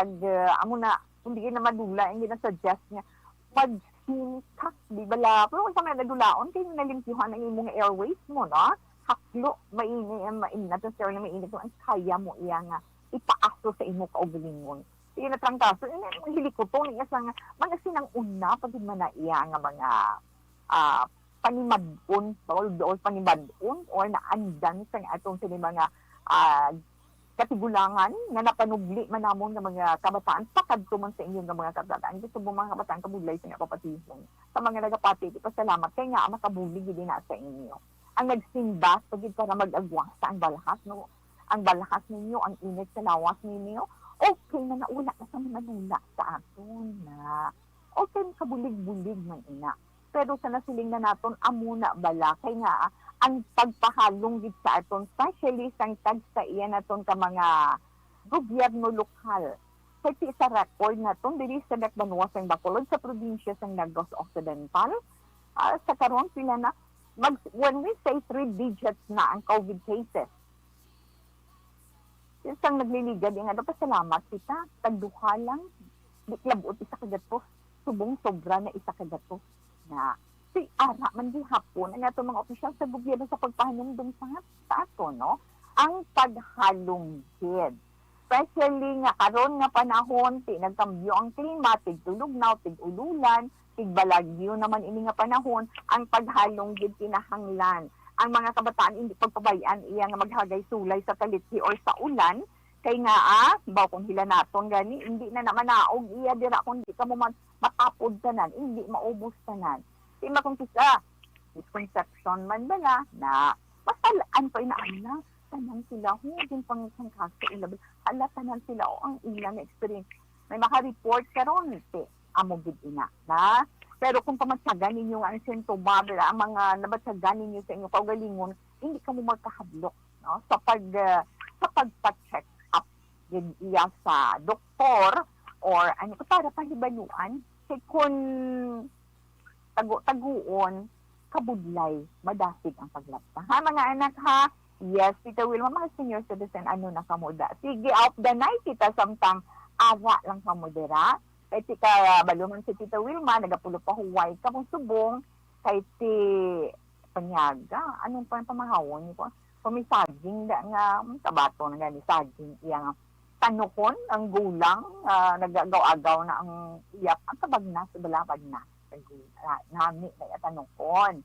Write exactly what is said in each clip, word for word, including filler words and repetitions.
uh, amo na, kung di na madula, ang ginasuggest niya, mag-steam ka, di ba la? Pero kung sa mga nadulaon, kay nalimpyuhan ang imong airways mo, no? Haklo, mainit, mainit na to, sir, na mainit ang kaya mo iya nga ipaaso sa imo kaugalingon. Sige na trangkaso, ina ang hilikuton niya sa nga, mga sinang una, pag man na iya nga mga, ah, panimad-on, or, or panimad-on, or naandan sa atong sini mga, ah, katigulangan nga napanubli man namon nga mga kabataan, pakadto man sa inyo nga mga kabataan. Gusto mo mga kabataan, kabudlay sa nga papatihon. Sa mga nagapati, di pasalamat, kay nga makabulig gid na sa inyo. Ang nagsimba, sa gid para mag-agwasa ang balhas, no? Ang balhas ninyo, ang init sa lawas ninyo, okay na, na wala na sa manula sa aton na. Okay, kabulig-bulig man ina. Pero sa nasiling na naton, amo na bala. Kay nga, ang pagpahalong gid sa aton, especially sang tagsa iya naton ka mga gobyerno lokal. Kay ti sa record naton, diri sa Banwa sang Bacolod, sa probinsya sang Negros Occidental, ah, sa karon, pila na, mag, when we say three digits na ang COVID cases, sang nagliligad, yung ano, pasalamat kita, tagduha lang, di labot isa ka gatos, subong sobra na isa ka gatos na. Si ara man gihapon ang ato mga opisyal sa gobyerno sa pagpahanumdom sa, sa ato, no? Ang paghalunggid. Especially nga karon nga panahon, ti nagkambyo ang klima, tig-tulugnaw, tig-ululan, tig-balagyo naman ini nga panahon, ang paghalunggid kinahanglan. Ang mga kabataan hindi pagpabayaan iya nga maghagay sulay sa talithi or sa ulan, kay nga, ah, baw kung hilanaton gani, hindi na na manaog iya dira kung di ka mo mag-, matapod tanan, hindi maubos tanan. Di makong kisa, misconception man bala na masalaan pa ina, "Ala, tanan sila, ho, din pang isang kaso ila." Ala, tanan sila, o, ang ila na experience. May maka-report karon, ti, amo gid ina, na. Pero kung pamatyagan ninyo nga ang sintoma, bala, ang mga nabatyagan ninyo sa inyong kaugalingon, hindi kamo magkahadlok, no? Sa pag, ah, sa pagpa-check up gid iya sa doktor or ano, para pahibaluan. Kay kun tago-taguon, kabudlay, madasig ang paglabta. Ha, mga anak, ha? Yes, Tita Wilma, mga senior citizen, ano na kamo da? Sige, out the night kita samtang ara lang kamo dira. Kay ti ka, balo man si Tita Wilma, nagapulo pa huway ka mong subong, kay ti panyaga, anong pa pamahawon ko? Kung may saging da nga, hmm, kabato na gani saging, iya nga tanukon, ang gulang, ah, nagagaw-agaw na ang iyap, ang kabagnas, balabag na. Sa gula, nami na iya tanukon.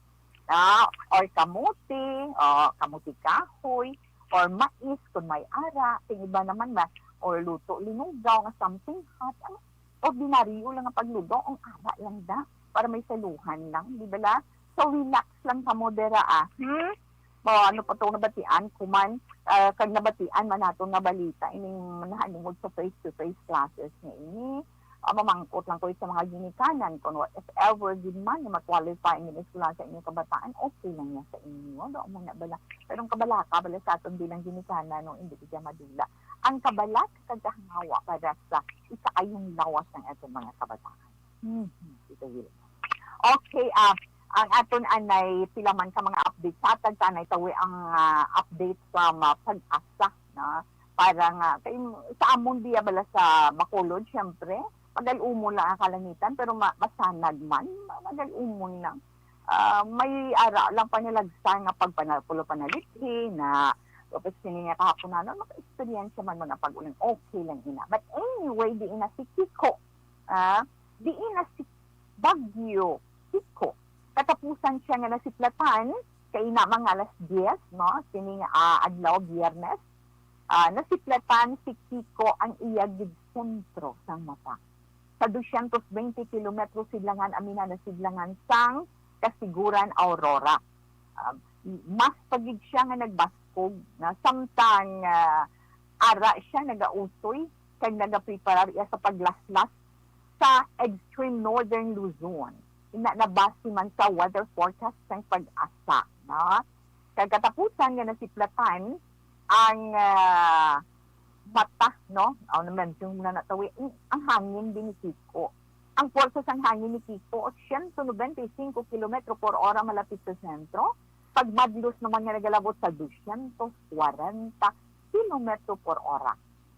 Na, or kamote, o kamote kahoy, or mais, kung may ara, ang iba naman ba, or luto linugaw, nga something hot, ang ordinaryo lang ang pagluto, ang ara lang da, para may saluhan lang, di ba la? So, relax lang kamo dira, ah. Hmm? O, ano pa to nabatian ko man, ah, kag nabatian man nato nga balita, ining nahanungod sa face-to-face classes nga ini, ah, mamangkot lang ko sa mga ginikanan, kung what, if ever gid man nga ma-qualify ang eskwela sa inyong kabataan, okay lang yan sa inyo, do mo na bala. Pero ang kabalaka bala sa aton bilang ginikanan, no, hindi gid yan madula. Ang kabalaka kag kahangawa para sa ikaayong lawas ng ating mga kabataan. Mhm, Tita Wilma. Okay, ah, ang aton anay pila man ka mga update sa atag sa anay tawi ang, ah, update from, ah, Pag-asa, no? Para nga, kay, sa amon diya bala sa Bacolod, syempre, magal-umon lang ang kalangitan, pero ma-, masanag man, ma-, magal-umon lang. Ah, may ara lang panalagsa nga pagpanapulo panalithi na, tapos sini nga kahapon na, no, maka-experience man mo na pag-ulan, okay lang ina. But anyway, di ina si Kiko, ah, di ina si Bagyo Kiko. Katapusan siya nga nasiplatan, kay ina mga alas diyes, no, sini nga, ah, adlaw, Biyernes, ah, nasiplatan si Kiko ang iya gid sentro sang mata. Sa dosyentos bente kilometro sidlangan, amo na sidlangan sang Kasiguran, Aurora. Ah, mas pa gid siya nga nagbaskog, na samtang, ah, ara siya nagausoy kag nagapreparar iya sa paglaslas sa extreme northern Luzon. Ina nabase man sa weather forecast sang Pag-asa, no? Kag katapusan nga nasiplatan ang, ah, mata, no? Aw, na-mention mo na natawi, ang, ang hangin din ni Kiko. Ang pwersa sang hangin ni Kiko, siyento nobenta y cinco kilometro por ora malapit sa sentro. Pagmadlos naman nga nagalabot sa dosyentos kwarenta kilometro por ora.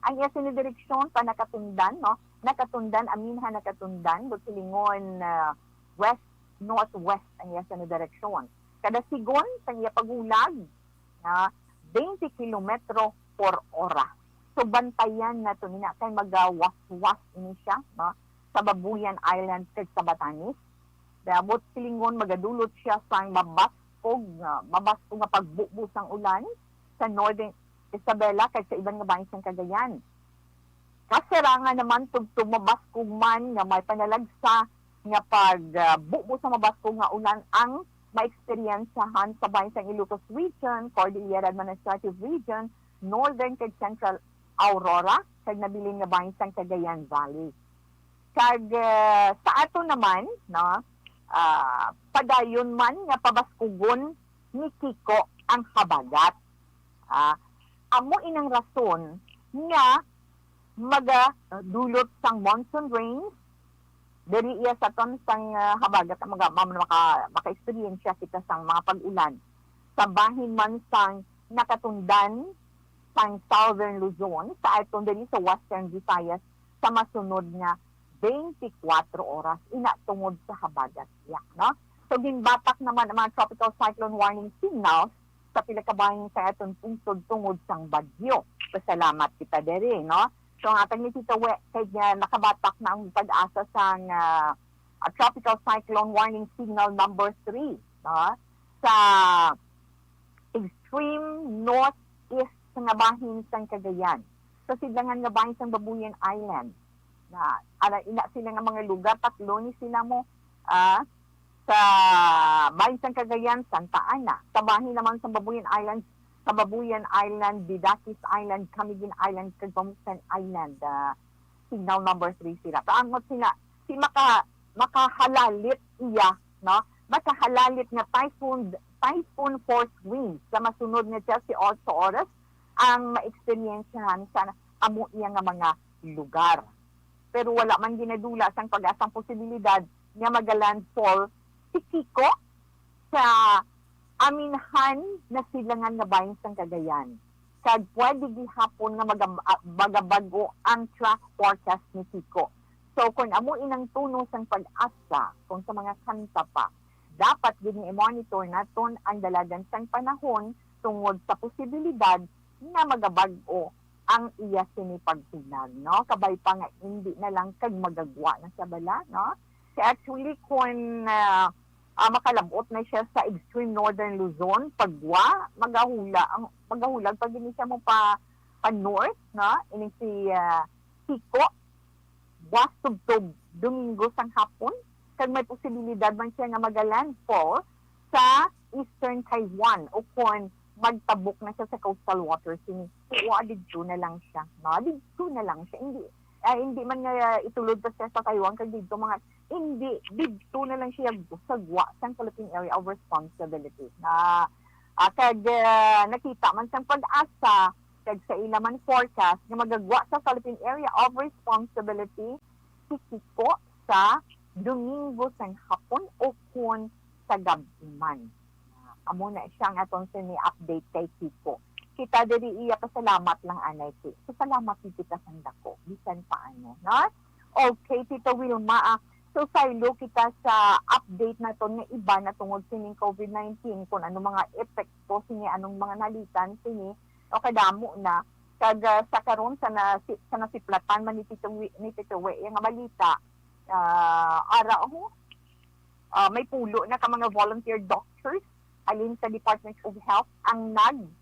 Ang iya sini direksyon pa nakatundan, no? Nakatundan, aminhan nakatundan, but silingon, ah, west-northwest ang iya sini direksyon. Kada sigon sang iya paghulag, na twenty kilometro por ora. So, bantayan naton ina kay magawaswas ini siya, no, sa Babuyan Island kag sa Batanes. Damo't silingon magadulot siya sang mabaskog nga, mabaskog nga pagbubo sang ulan sa Northern Isabela kag sa iban nga bahin sang Cagayan. Kasirangan naman tubtob mabaskog man nga may panalagsa nga pag, ah, bubo sa mabaskog nga ulan ang maeksperiensyahan sa bahin sang Ilocos Region, Cordillera Administrative Region, Northern kag Central Aurora, kag nabilin nga bahin sang Cagayan Valley. Kag, ah, sa ato naman, no, ah, padayon man nga pabaskugon ni Kiko ang habagat. Ah, amo inang rason nga magadulot sang monsoon rains diri iya sa aton sang, ah, habagat, maga-, ma-, maka-, maka-eksperyensya kita sang mga pag-ulan sa bahin man sang nakatundan sang Southern Luzon, sa aton diri sa Western Visayas, sa masunod nga twenty-four oras, ina tungod sa habagat iya, no? So, ginbatak naman ang mga tropical cyclone warning signals sa pila ka bahin sa aton pungsod tungod sang bagyo. Pasalamat kita diri, no? So, ang atang ni Tito We, kay nga nakabatak na ang PAGASA sang, ah, ah, tropical cyclone warning signal number three, no? Sa extreme northeast nga bahin sang Cagayan, sa sidlangan nga bahin sang Babuyan Island. Na, ala, ina sila nga mga lugar, tatlo ni sila mo, ah, sa bahin sang Cagayan, Santa Ana. Sa bahin naman sang Babuyan Island, sa Babuyan Island, Vidaquez Island, Camiguin Island, kag Pamuksan Island, ah, signal number three sila. Kaangot sila, si maka-, makahalalit iya, no? Makahalalit nga typhoon, typhoon force winds sa masunod nga twelve to eighteen oras ang maeksperiensyahan sa amo iya nga mga lugar. Pero wala man ginadula sang PAGASA ang posibilidad nga magalandfall si Kiko sa aminhan nga sidlangan nga bahin sang Cagayan, kag pwede gihapon nga magab-, ah, magabag-o ang track forecast ni Kiko. So, kung amo inang tono sang PAGASA, kung sa mga kanta pa, dapat gid nga i-monitor naton ang dalagan sang panahon tungod sa posibilidad nga magabag-o ang iya sini pagtinag, no? Kabay pa nga indi na lang kag magagwa na sa bala, no? Kay actually, kung, ah, ah, makalab-ot na siya sa extreme northern Luzon, pagwa, magahula ang, magahulag pa gid ni siya mo pa, pa north, no? Ining si, ah, Kiko, buwas tubtob Domingo sang hapon, kag may posibilidad man siya nga magalandfall sa eastern Taiwan, o kon magtabok na siya sa coastal waters, sini, wa, didto na lang siya, no? Didto na lang siya. Hindi, ah, hindi man nga itulod pa siya sa Taiwan, kag didto mga, hindi, didto na lang siya sa gwa sang Philippine Area of Responsibility. Na, ah, kag, ah, nakita man sang PAGASA, kag sa ila man forecast nga magagwa sa Philippine Area of Responsibility si Kiko sa Domingo sang hapon o kon sa gab-i man. Ah, amo na siya ang aton sini update kay Kiko. Kita diri iya pasalamat lang, anay, Ki. So, salamat gid kita sang dako, bisan paano, no? Okay, Tito Wilma, ah, so, saylo kita sa update naton nga iba na tungod sining covid nineteen, kung ano mga epekto sini, anong mga nalitan sini, o kadamo na. Kag, ah, sa karon, sa nasi-, sa nasiplatan man ni Tito Wi-, ni Tito We, nga balita, ah, ara, oh, ah, may pulo na ka mga volunteer doctors halin sa Department of Health ang nag-,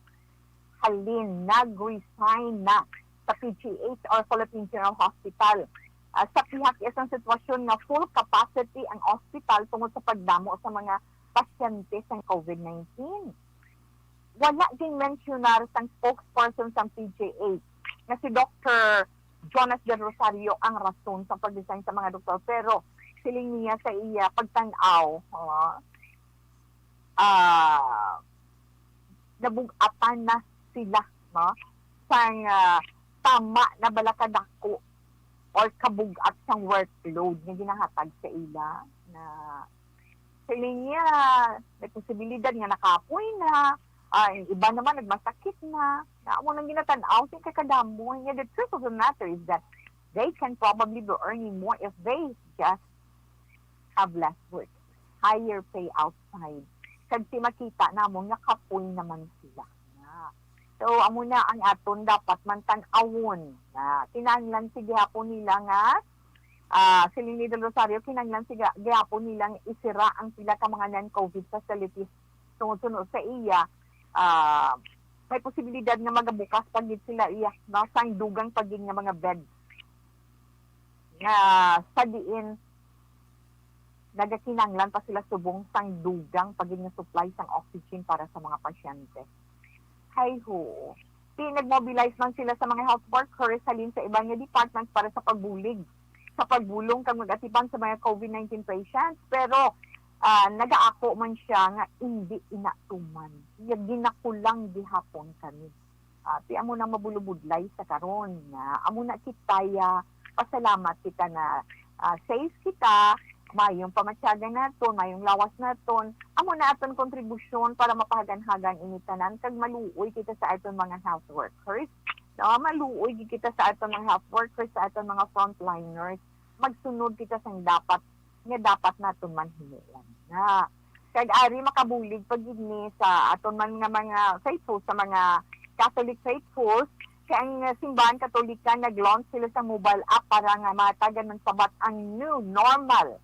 halin, nag-resign na sa P G H or Philippine General Hospital. Ah, sa pihak iya sang sitwasyon nga full capacity ang ospital tungod sa pagdamo sa mga pasyente sang covid nineteen. Wala ginmensyonar sang spokesperson sang P G H nga si Doktor Jonas Del Rosario ang rason sa pag-resign sa mga doktor, pero siling niya sa iya pagtan-aw, oh, ah, nabug-atan na sila, no? Sang, ah, tama na bala kadako or kabug-at sang workload nga ginahatag sa ila, na siling niya may posibilidad nga nakapoy na, ah, ang iba naman nagmasakit na, Amo nang ginatan-aw sa kakadamo niya. The truth of the matter is that they can probably be earning more if they just have less work, higher pay outside. Kag si makita namon nga kapoy naman sila. Nga. So, amo na ang aton dapat man tan-awon. Nga kinahanglan si gihapon nila nga, ah, siling ni Del Rosario, kinahanglan si ga-, gihapon nila nga isira ang pila ka mga non-covid facilities tungod suno sa iya, ah, may posibilidad nga magabukas pa gid sila iya, no, sang dugang pa gid nga mga bed nga sa diin nagakinahanglan pa sila subong sang dugang pa gid nga supply sang oxygen para sa mga pasyente. Hay ho. Ti nag-mobilize man sila sa mga health workers halin sa iban nga departments para sa pagbulig, sa pagbulong kag mag-atipan sa mga covid nineteen patients, pero, ah, nagaako man siya nga indi ina tuman. Iya, ginakulang gihapon kami. Ah, ti amo nang mabulubudlay sa karon nga amo na kita, ya, pasalamat kita na, ah, safe kita, mayong pamatyagan naton, mayong lawas naton, amo na aton kontribusyon para mapahaganhagan ini tanan kag maluoy kita sa aton mga health workers. No, maluoy gid kita sa aton mga health workers, sa aton mga frontliners. Magsunod kita sang dapat nga dapat naton man himuon na. Kag ari makabulig pa gid ni sa aton man nga mga faithful, sa mga Catholic faithful, kay ang, uh, Simbahan Katolika nag-launch sila sa mobile app para nga mahatagan man sabat ang new normal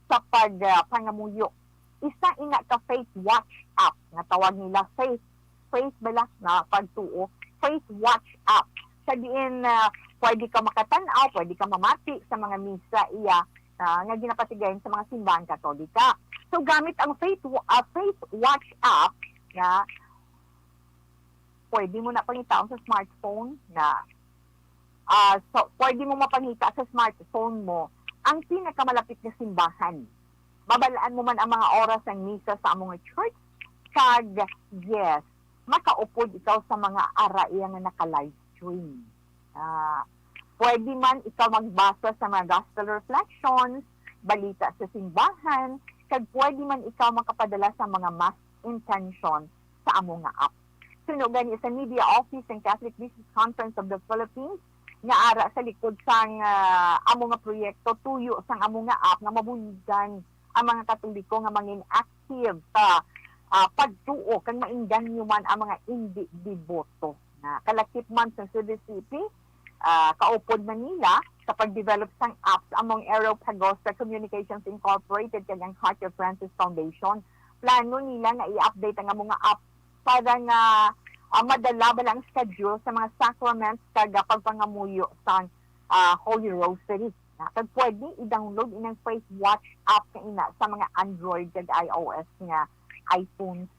sa pag, uh, pangamuyo. Isa ina ka Faith Watch app nga tawag nila Faith, Faith bala na pagtuo, Faith Watch app. Sa diin, uh, pwede ka makatan-aw, pwede ka mamati sa mga misa iya, ah, nga ginapatigayon sa mga simbahan Katolika. So, gamit ang Faith Wa-, ah, Faith Watch app, nga pwede mo na pangitaon sa smartphone, na, ah, so, pwede mo mapangita sa smartphone mo ang pinakamalapit nga simbahan. Mabalaan mo man ang mga oras sang misa sa amo nga church, kag, yes, makaupod ikaw sa mga ara iya nga naka-live stream. Ah, pwede man ikaw magbasa sa mga gospel reflections, balita sa simbahan, kag pwede man ikaw makapadala sa mga mass intention sa amo nga app. Suno gani sa Media Office sang Catholic Business Conference of the Philippines, nga ara sa likod sang, ah, amo nga proyekto, tuyo sang amo nga app nga mabuligan ang mga Katoliko nga mangin active sa, ah, pagtuo kag maengganyo man ang mga indi deboto. Na kalakip man sa C D C P, ah, kaupod Manila sa pag-develop sang apps among Areopagosa Communications Incorporated kag ang Heart of Francis Foundation. Plano nila nga i-update ang amo nga app para nga, ah, madala bala ang schedule sa mga sacraments kag, ah, pagpangamuyo sang, ah, Holy Rosary. Na, kag pwede i-download inang Faith Watch app nga ina sa mga Android kag iOS nga iPhones,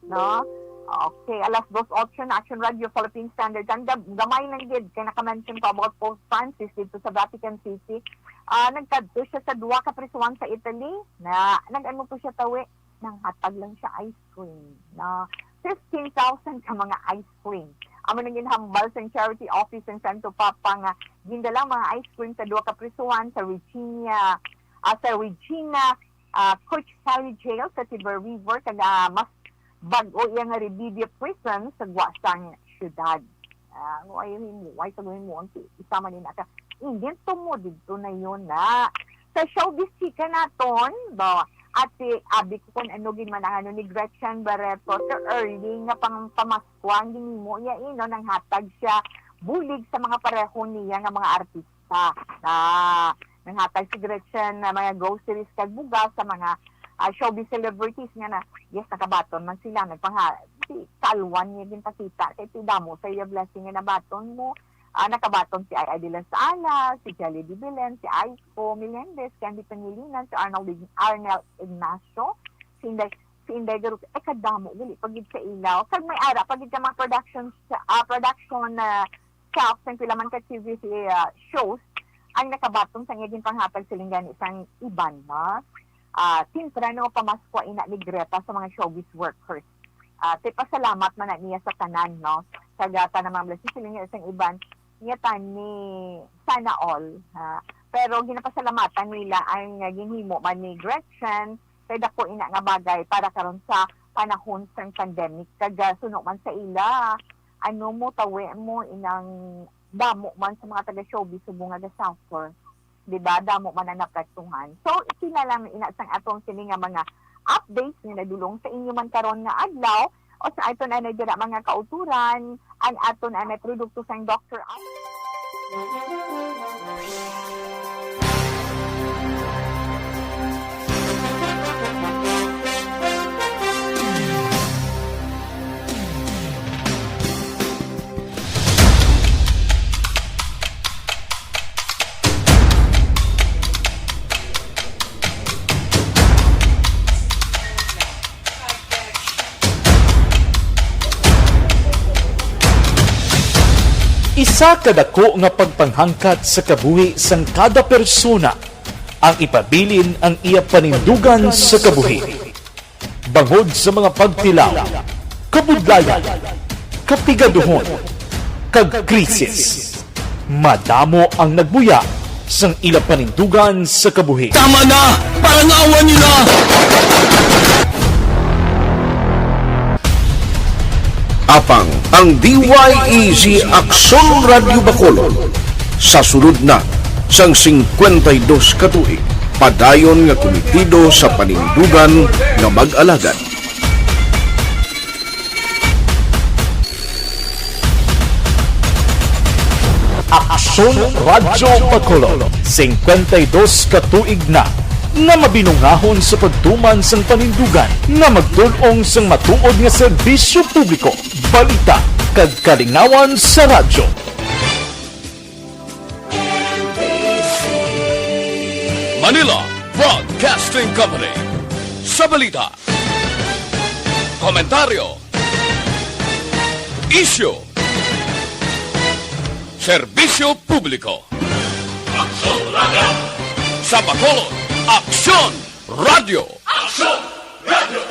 no? Okay, alas dos otso na, Action Radio Philippine Standard Time. Gam-, gamay lang gid kay naka-mention ko about Pope Francis dito sa Vatican City. Ah, nagkadto siya sa duha ka prisuhan sa Italy na nag-ano po siya tawi, nanghatag lang siya ice cream, no? Fifteen thousand ka mga ice cream. Amo nang ginhambal sang charity office sang Santo Papa nga gindala ang mga ice cream sa duha ka prisuhan sa Regina, ah, sa Regina, ah, Coach County Jail sa Tiber River, kag, ah, mas bag-o iya nga Revivia Prison sa gwa sang syudad. Ah, ano ay himuway sa himuon si isa man ina ka. Ingin tumo dito na yun na. Sa showbiz chika naton, ba, ate, abi ko kung ano gid man ang ano ni Gretchen Barreto, sa early nga pang pamaskwa ang ginimo iya, ino, nanghatag siya bulig sa mga pareho niya nga mga artista. Ah, nanghatag si Gretchen na mga groceries kag bugas sa mga, ah, showbiz celebrities nga na, yes, nakabaton man sila, nagpangha-, si Kalwan niya ginpakita, kay ti damo sa iya blessing nga nabaton mo. Ah, nakabaton si Ai Ai de las Alas, si Jelly de Belen, si Aiko Melendez, Candy Pangilinan, si Arnold Ig-, Arnel Ignacio, si Inday, si Inday Garut, eh, kadamo, gali pa gid sa ilaw. Kag may ara pa gid ka mga productions, ah, production na staff sang pila man ka T V, ah, shows ang nakabaton sa iya ginpanghatag siling gani sang iban, no? Ah, temprano nga pamaskwa ina ni Greta sa mga showbiz workers. Ah, ti pasalamat man na niya sa tanan, no? Sa gata na mga blessing siling niya sang iban, niya tani sana all, ha? Pero ginapasalamatan nila ang, ah, ginhimo man ni Gretchen kay dako ina nga bagay para karon sa panahon sang pandemic. Kag, ah, suno man sa ila, ano mo, tawi mo, inang damo man sa mga taga-showbiz subong nga ga-suffer. Di ba? Damo man ang naplattuhan. So, sina lang ina sang atong sini nga mga updates nga nadulong sa inyo man karon nga adlaw. O sa aton anay dira mga kauturan, ang aton anay produkto sang Doctor Al- Isa ka dako nga pagpanghangkat sa kabuhi sang kada persona ang ipabilin ang iya panindugan sa kabuhi. Bangod sa mga pagtilaw, kabudlayan, kapigaduhon, kag krisis, madamo ang nagbuya sang ila panindugan sa kabuhi. Tama na! Parangawan nila! Apang ang D Y E Z Aksyon Radyo Bacolod sa sulod na sang singkwenta y dos ka tuig, padayon nga kumitido sa panindugan nga mag-alagad. Aksyon Radyo Bacolod, singkwenta y dos ka tuig na nga mabinungahon sa pagtuman sang panindugan nga magtul-ong sang matuod nga serbisyo publiko, balita, kag kalingawan sa radyo. Manila Broadcasting Company. Sa balita, komentaryo, isyu, serbisyo publiko. Aksyon Radyo! Sa Bacolod, Aksyon Radyo! Aksyon Radyo!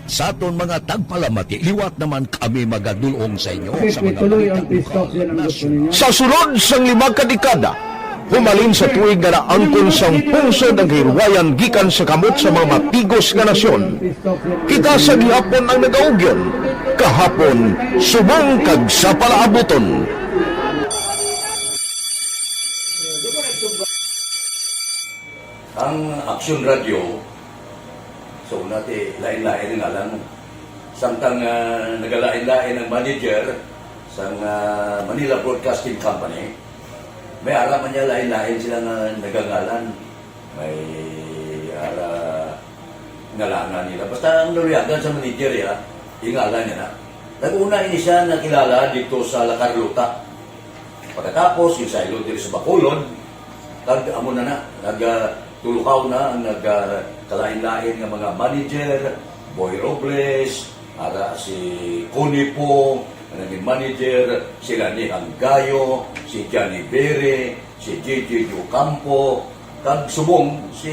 Sa aton mga tagpalamati, liwat naman kami magadul-ong sa inyo sa mga balita lokal, nasyonal. Sa sulod sang lima ka dekada, humalin sa tuig nga naangkon sang pungsod ang kahilwayan gikan sa kamot sa mga matigos nga nasyon, kita sa gihapon ang nagaugyon, kahapon, subong kag sa palaabuton. Ang Aksyon Radyo, sa una ti lain-lain ang ngalan. Samtang, ah, nagalain-lain ang manager sang, ah, Manila Broadcasting Company, may ara man niya lain-lain sila nga nagangalan. May ara ngalangan nila. Basta ang naluyagan sa manager, ya, ingalan niya na. Nag-una ini siya nakilala dito sa La Carlota. Pagkatapos, ginsaylo diri sa Bacolod, kag amo na na, nag, ah, tulukaw na ang nag, ah, kalain-lain nga mga manager, Boy Robles, ara si Connie Pong, ang naging manager, sila ni Hanggayo, si Johnny Bere, si J J Ocampo, kag subong si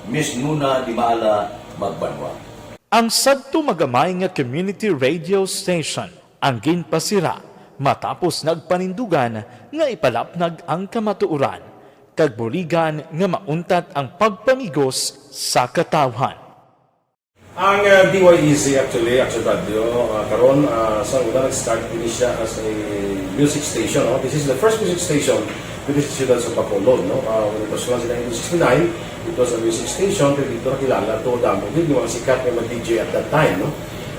Miss Nuna Dimala Magbanwa. Ang sadto magamay nga community radio station ang ginpasira matapos nagpanindugan nga ipalapnag ang kamatuoran kag buligan nga mauntat ang pagpamigos sa katawhan. Ang, uh, D Y E Z actually, Action Radio, uh, karon, uh, sa una nag-start ini siya as a music station, no? This is the first music station diri sa siyudad sa Bacolod, no? Uh, when it was launched in nineteen sixty-nine, it was a music station, pero dito nakilala to damo gid yung mga sikat nga mga D J at that time, no?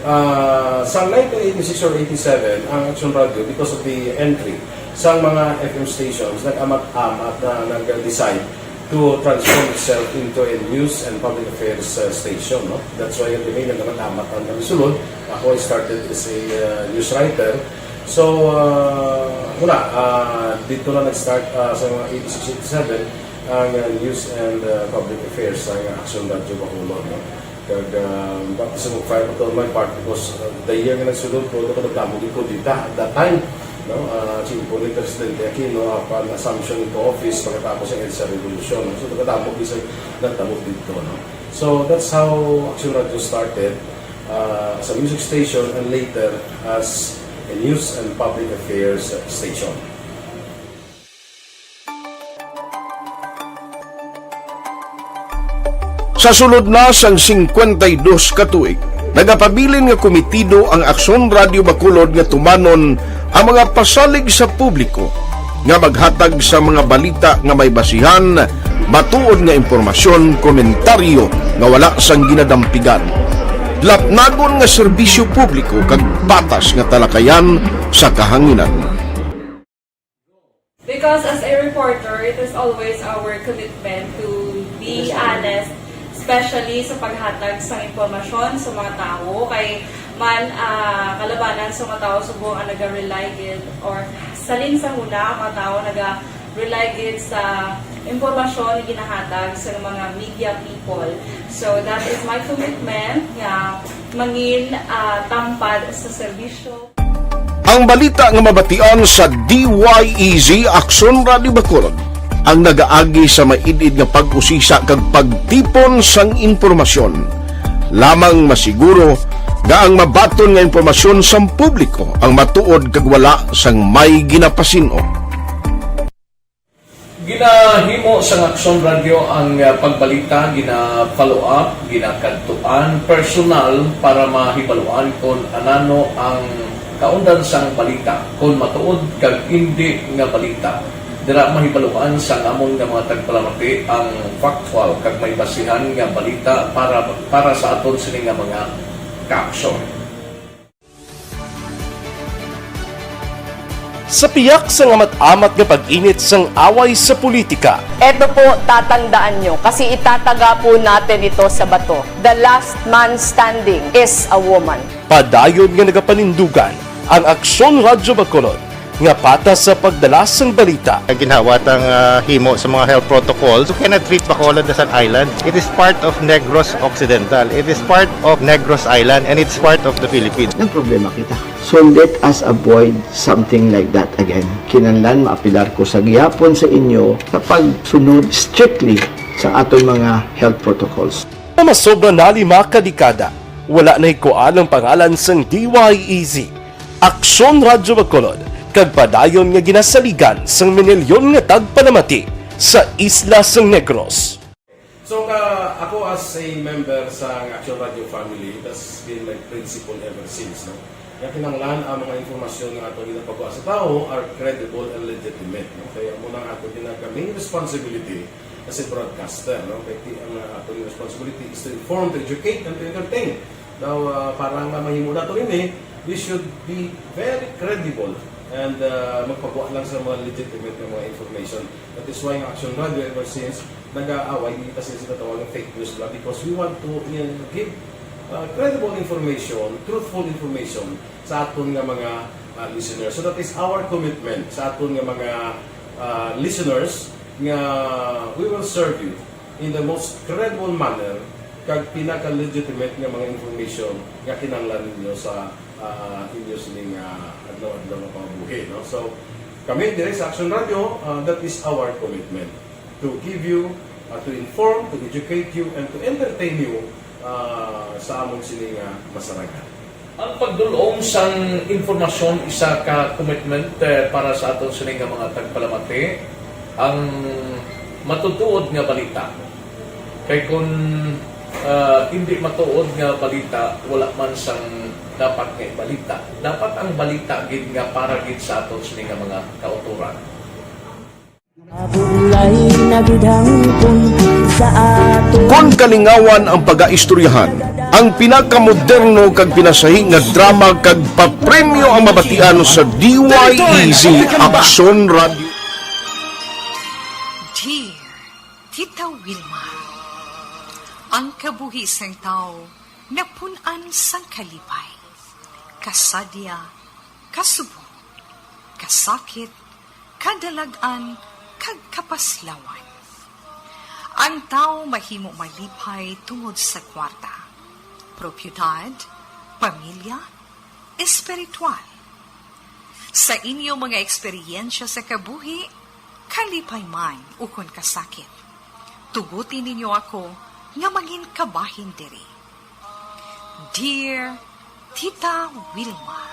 Ah, sa nineteen eighty-six or eighty-seven, ang Action Radio, because of the entry sa mga F M stations, nag-amat-amat na nag-decide to transform itself into a news and public affairs, uh, station, no? That's why kami nag-amat-amat ang kami sulod. Ako, I started as a, uh, news writer. So, uh, wala, uh, dito na nag-start, uh, sa mga eighty-six, eighty-seven, ang, uh, news and, uh, public affairs sa Action Radio Bacolod, no? Kag, ah, baptism of fire pa to on my part because, ah, the year nga nagsulod ko, ako nagdamo gid ko dita at that time, no? Ah, si Impo ni Presidente Aquino, ah, pan assumption into office pagkatapos ng EDSA Revolution, no? So, nagdamo gid sa nagdamo dito, no? So, that's how Action Radio started, ah, as a music station and later as a news and public affairs station. Sa sulod na sang singkwenta y dos ka tuig, nagapabilin nga komitido ang Aksyon Radio Bacolod nga tumanon ang mga pasalig sa publiko nga maghatag sa mga balita nga may basihan, matuod nga impormasyon, komentaryo nga wala sang ginadampigan, lapnagon nga serbisyo publiko, kag patas nga talakayan sa kahanginan. Because as a reporter, it is always our commitment to be honest, especially sa paghatag sang impormasyon sa mga tawo, kay man ah, kalabanan sa mga tawo subong ang naga-rely gid or salin sa huna ang mga tawo naga-rely gid sa impormasyon nga ginahatag sa mga media people. So that is my commitment nga mangin ah, tampad sa serbisyo. Ang balita nga mabatian sa D Y E Z Aksyon Radio Bacolod ang nagaagi sa maid-id nga pag-usisa kag pagtipon sang impormasyon. Lamang masiguro nga ang mabaton nga impormasyon sang publiko ang matuod kag wala sang may ginapasin-o. Ginahimo sang Aksyon Radyo ang ah, pagbalita, gina-follow up, ginakadtuan personal para mahibaluan kon anano ang kaundan sang balita, kon matuod kag indi nga balita. Dira mahibaluan sang amon nga mga tagpalamati ang factual kag may basihan nga balita para para sa aton sini nga mga kaaksyon. Sa piyak sang amat-amat nga pag-init sang away sa politika, Eto po, tatandaan nyo, kasi itataga po natin ito sa bato. The last man standing is a woman. padayon nga nagapanindugan ang Aksyon Radyo Bacolod nga patas sa pagdala sang balita. Ginhawa tang ah, himo sa mga health protocols. You cannot treat Bacolod as an island. It is part of Negros Occidental. It is part of Negros Island, and it's part of the Philippines. Nagproblema kita. So let us avoid something like that again. Kinahanglan maapilar ko sa gihapon sa inyo sa pagsunod strictly sa aton mga health protocols. Nga masobra na lima ka dekada, wala nahikuan ang pangalan sang D Y E Z, Aksyon Radyo Bacolod, kag padayon nga ginasaligan sang minilyon nga tagpalamati sa isla sang Negros. So ka, ako as a member sa Action Radio family, that's been my principle ever since, no? Nga kinahanglan ang mga impormasyon nga ato ginapagawa sa tawo are credible and legitimate, no? Kaya mo na ato ginag main responsibility as a broadcaster, no? Kaya ti- ang uh, ato responsibility is to inform, to educate, and to entertain. Now, uh, para nga mahimo nato ini, we should be very credible and uh, magpagawa lang sa mga legitimate nga mga information. That is why ang Action Radio ever since nag-aaway, hindi kasi sila tawag ng fake news lang because we want to uh, give uh, credible information, truthful information sa aton nga mga uh, listeners. So that is our commitment sa aton nga mga uh, listeners nga we will serve you in the most credible manner kag pinaka-legitimate nga mga information nga kinahanglan ninyo sa uh, inyo sining uh, adlaw-adlaw nga pangabuhi. No? So, kami dire sa Action Radio, uh, that is our commitment to give you, uh, to inform, to educate you, and to entertain you uh, sa among sini nga masarangan. Ang pagdul-ong sang impormasyon isa ka commitment eh, para sa aton sini nga mga tagpalamati, ang matutuod nga balita. Kay kun ah, hindi matuod nga balita, wala man sang dapat nga ibalita. Dapat ang balita gid nga para gid sa aton sini nga mga kautoran. Bulay na gid hangpon sa ato. Kon kalingawan ang pagaistoryahan, ang pinakamoderno kag pinasahi nga drama kag papremyo ang mabatian sa D Y E Z Aksyon Radio. Dear Tita Wilma, ang kabuhi sang tawo napun-an sang kalipay, kasadya, kasubong, kasakit, kadalag-an, kag kapaslawan. Ang tawo mahimo malipay tungod sa kwarta, propiedad, pamilya, espiritual. Sa inyo mga eksperyensya sa kabuhi, kalipay man ukon kasakit, tuguti ninyo ako nga mangin kabahin diri. Dear Tita Wilma.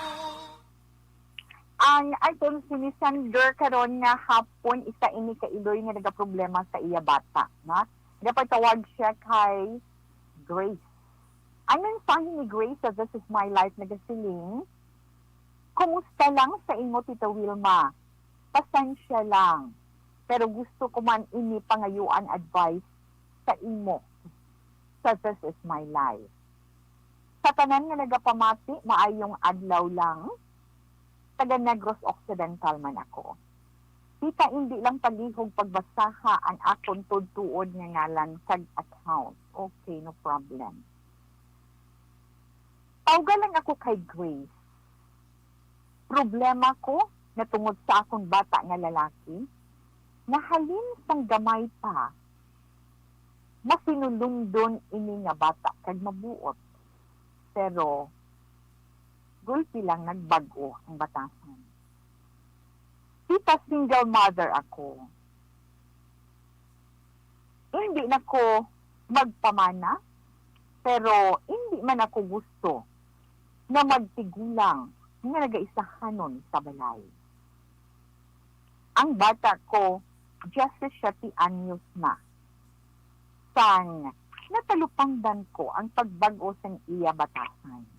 Ang aton sini sender karon nga hapon, isa ini ka iloy nga nagaproblema sa iya bata, no? Gapatawag siya kay Grace. Ang mensahe ni Grace sa This Is My Life nagasiling, "Kumusta lang sa imo, Tita Wilma? Pasensya lang. Pero gusto ko man ini pangayuan advice sa imo sa This Is My Life. Sa tanan nga nagapamati, maayong adlaw lang. Taga Negros Occidental man ako. Kita indi lang palihog pagbasaha ang akon tuod-tuod nga ngalan kag account." Okay, no problem. Tawga lang ako kay Grace. Problema ko nga tungod sa akon bata nga lalaki, nga halin sang gamay pa, masinulundon ini nga bata kag mabuot. Pero gulpi lang nagbag-o ang batasan. Kita, single mother ako. Hindi na ko magpamana, pero hindi man ako gusto na magtigulang nga nagaisahanon sa balay. Ang bata ko, diyasisiete anyos na, sang natalupangdan ko ang pagbag-o sang iya batasan.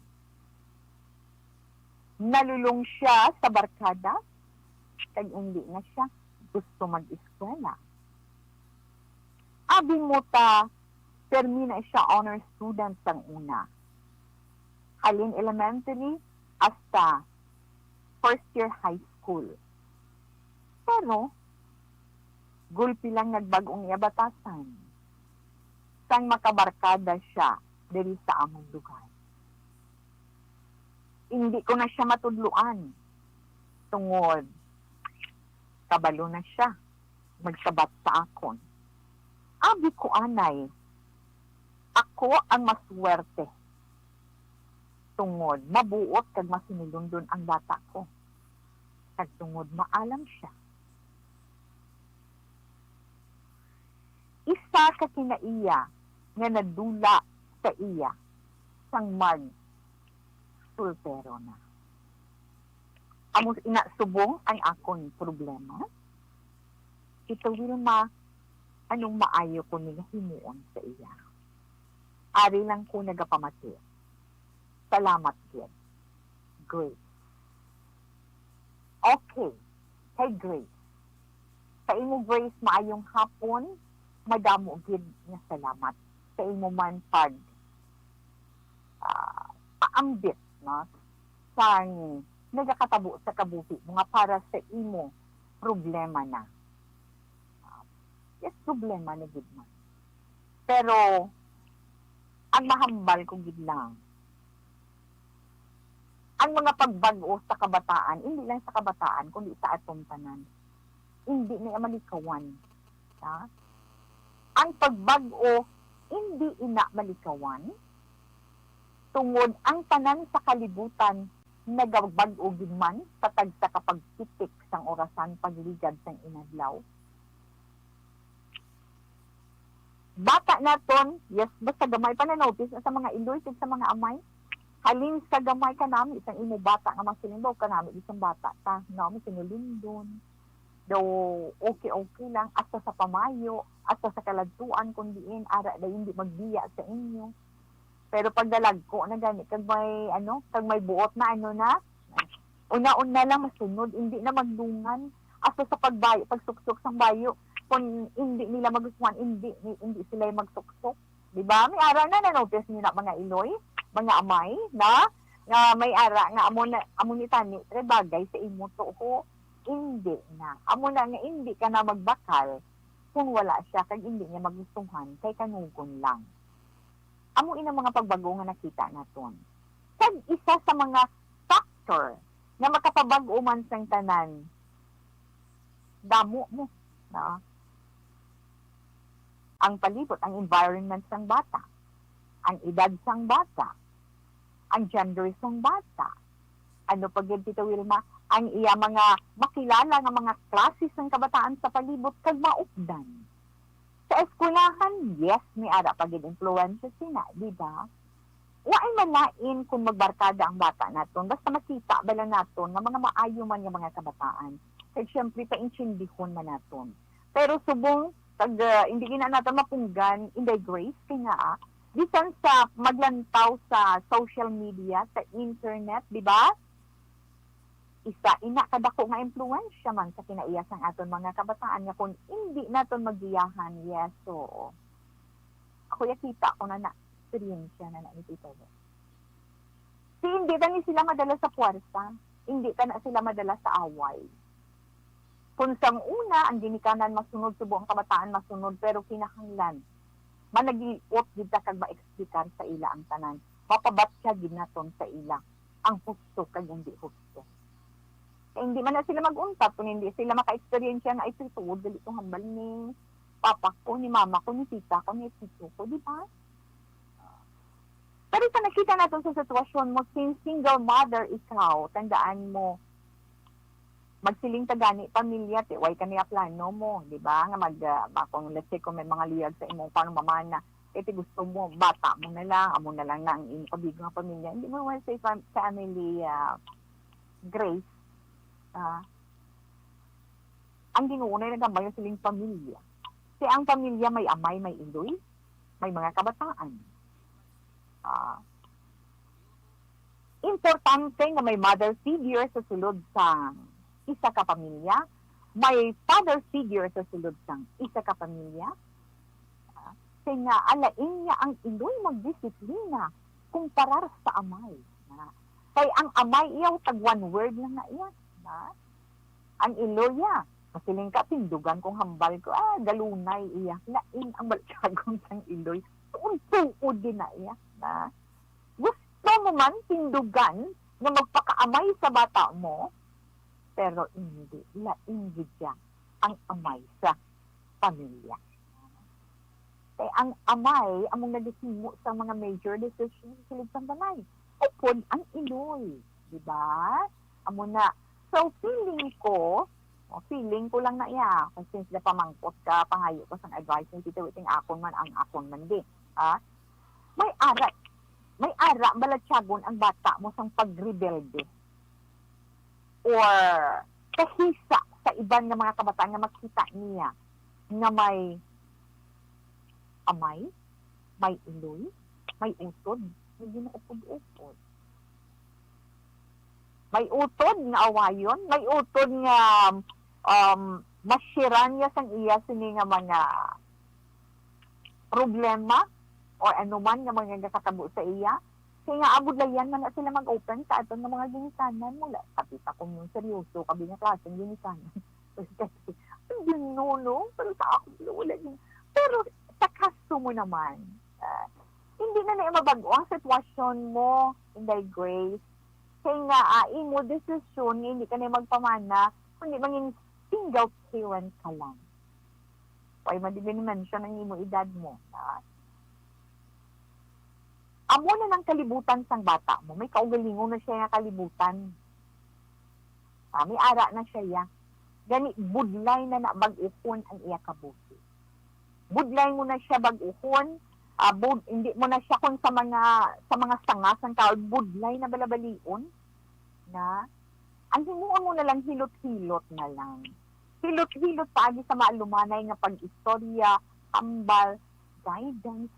Nalulong siya sa barkada, kag hindi na siya gusto mag-eskwela. Abi mo ta, permi na siya honor student sang una, halin elementary hasta first year high school. Pero gulpi lang nagbag-o ang iya batasan sang makabarkada siya diri sa amon lugar. Hindi ko na siya matudloan, tungod kabalo na siya magsabat sa akon. Abi ko anay, ako ang maswerte, tungod mabuot kag masinulundon ang bata ko, kag tungod maalam siya. Isa ka kinaiya nga nadula sa iya sang mag-soltero na. Amo ina subong ang akon problema. Tita Wilma, anong maayo ko ni nga himuon sa iya? Ari lang ko nagapamati. Salamat gid. Grace. Okay. Kay Grace. Sa imo, Grace, maayong hapon. Madamo gid nga salamat sa imo man pag, ah, paambit, no? Sang nagakatabo sa kabuhi mo nga para sa imo problema na. Ah, yes, problema na gid man. Pero ang mahambal ko gid lang, ang mga pagbag-o sa kabataan, hindi lang sa kabataan, kundi sa aton tanan, hindi na malikawan. Ha? Ang pagbag-o, hindi ina malikawan, tungod ang tanan sa kalibutan nagabag-o gid man sa tagsa ka pagpitik sang orasan pagligad sang inadlaw. Bata naton, yes, basta gamay pa na notice na sa mga iloy kag sa mga amay. Halin sa gamay kanami sang imo bata nga masiling ba, kanami isang bata ta, no, masinulundon. Daw okay, okay lang, hasta sa pamayo, hasta sa kaladtuan, kung diin, ara na hindi magbiya sa inyo. Pero pag nalagko na gani, kag may, ano, kag may buot na, ano na, una-una lang masunod, hindi na magdungan. Hasta sa pagbayo, pagsuksok sang bayo, kung hindi nila magustuhan, hindi, hindi sila magsuksok. Di ba? May ara na, na-notice niyo na, mga iloy, mga amay, na, nga may ara nga amo na, amo ni tani, tre bagay sa imo to ko. Hindi na. Amo na nga hindi ka na magbakal kung wala siya kag hindi niya magustuhan kay kanugon lang. Amo ina mga pagbago nga nakita naton. Kag isa sa mga factor nga makapabag-o man sang tanan, damo mo, no? Ang palibot, ang environment sang bata, ang edad sang bata, ang gender sang bata, ano pa gid, Tita Wilma, ang iya mga makilala nga mga klase sang kabataan sa palibot kag maupdan. Sa eskwelahan, yes, may ara pa gid impluwensya sina, di ba? Waay malain kung magbarkada ang bata naton, basta makita bala naton nga mga maayo man nga mga kabataan. Kag siyempre, paintindihon man naton. Pero subong Kag, ah, hindi gina naton mapunggan, Inday Grace, kay nga, ah, bisan sa maglantaw sa social media, sa internet, di ba? Isa ina kadako nga impluwensya man sa kinaiya sang aton mga kabataan nga kung hindi naton magiyahan, yes, oo. Ako ya kita ko na na, eksperyensya na na ni Tito Ro. Si hindi ta ni sila madala sa puwersa, hindi ta na sila madala sa away. Kung sang una, ang ginikanan masunod, subo ang kabataan masunod, pero kinahanglan managiot gid ta kag maeksplikar sa ila ang tanan. Mapabatya gid naton sa ila ang husto kag ang di husto. Kay hindi man na sila mag-untat kung hindi sila maka-eksperyensya nga, "Ay, tuod, dali ko hambal ni papa ko, ni mama ko, ni tita ko, ni tito ko," di ba? Pero sa nakita naton sa sitwasyon mo, since single mother ikaw, tandaan mo, magsiling ta gani pamilya, ti, way ka niya plano mo, di ba? Nga mag, ah, ba, kung let's say, kung may mga luyag sa imong pangmamana, eh, ti gusto mo, bata mo na lang, amo na lang na ang imo kabigo nga pamilya. Hindi mo man sa fam-, family, ah, Grace, ah, ang Ginoo na nagambay siling pamilya. Kay ang pamilya may amay, may iloy, may mga kabataan. Ah, importante nga may mother figure sa sulod sang isa ka pamilya, may father figure sa sulod sang isa ka pamilya. Ah, kay nga alain niya ang iloy magdisiplina kumparar sa amay. Ah, kay ang amay iya tag one word lang na iya. Ah, ang iloy iya, masiling ka, tindugan kong hambal ko, ah, galunay iya. Lain ang balchagon sang iloy. Tuod-tuod din na iya. Ah, gusto mo man tindugan nga magpakaamay sa bata mo, pero hindi, lain gid siya ang amay sa pamilya. Kay ang amay among nagahimo sa mga major decisions sa sulod sang balay. Upod ang iloy, di ba? Amo na. So, feeling ko, o, feeling ko lang na iya, kay since na pamangkot ka, pangayo ko sang advice ni Tito Witing, akon man ang akon man di. Ha? May ara, may ara balatyagon ang bata mo sang pagrebelde or kahisa sa iban nga mga kabataan nga makita niya nga may amay, may iloy, may utod, may ginaupod-upod. May utod nga awayon, may utod nga, um, mashiran niya sang iya sini nga mga problema or anuman nga mga nakatabo sa iya. Kay nga, ah, budlayan man na sila mag-open sa aton nga mga ginikanan. Wala, kapita kung yung seryoso, kabi nga klaseng ginikanan. Kasi, ang Ginoo, no? Pero sa ako, wala din. Pero sa kaso mo naman, ah, hindi na na mabag-o ang sitwasyon mo, Inday Grace. Kay nga, ah, imo desisyon nga hindi ka na magpamana, kundi mangin single parent ka lang. Why man di mention ang imo edad mo? Ah, amo na nang kalibutan sang bata mo. May kaugalingon na siya nga kalibutan. Ah, may ara na siya, ya. Gani, budlay na na bag-uhon ang iya kabuhi. Budlay mo na siya bag-uhon, ah, bud-, hindi mo na siya kung sa mga, sa mga sanga sang kahoy, budlay na balabalion na. Ang himuon mo na lang, hilot-hilot na lang. Hilot-hilot paagi sa maalumanay nga pag-istorya, hambal, guidance,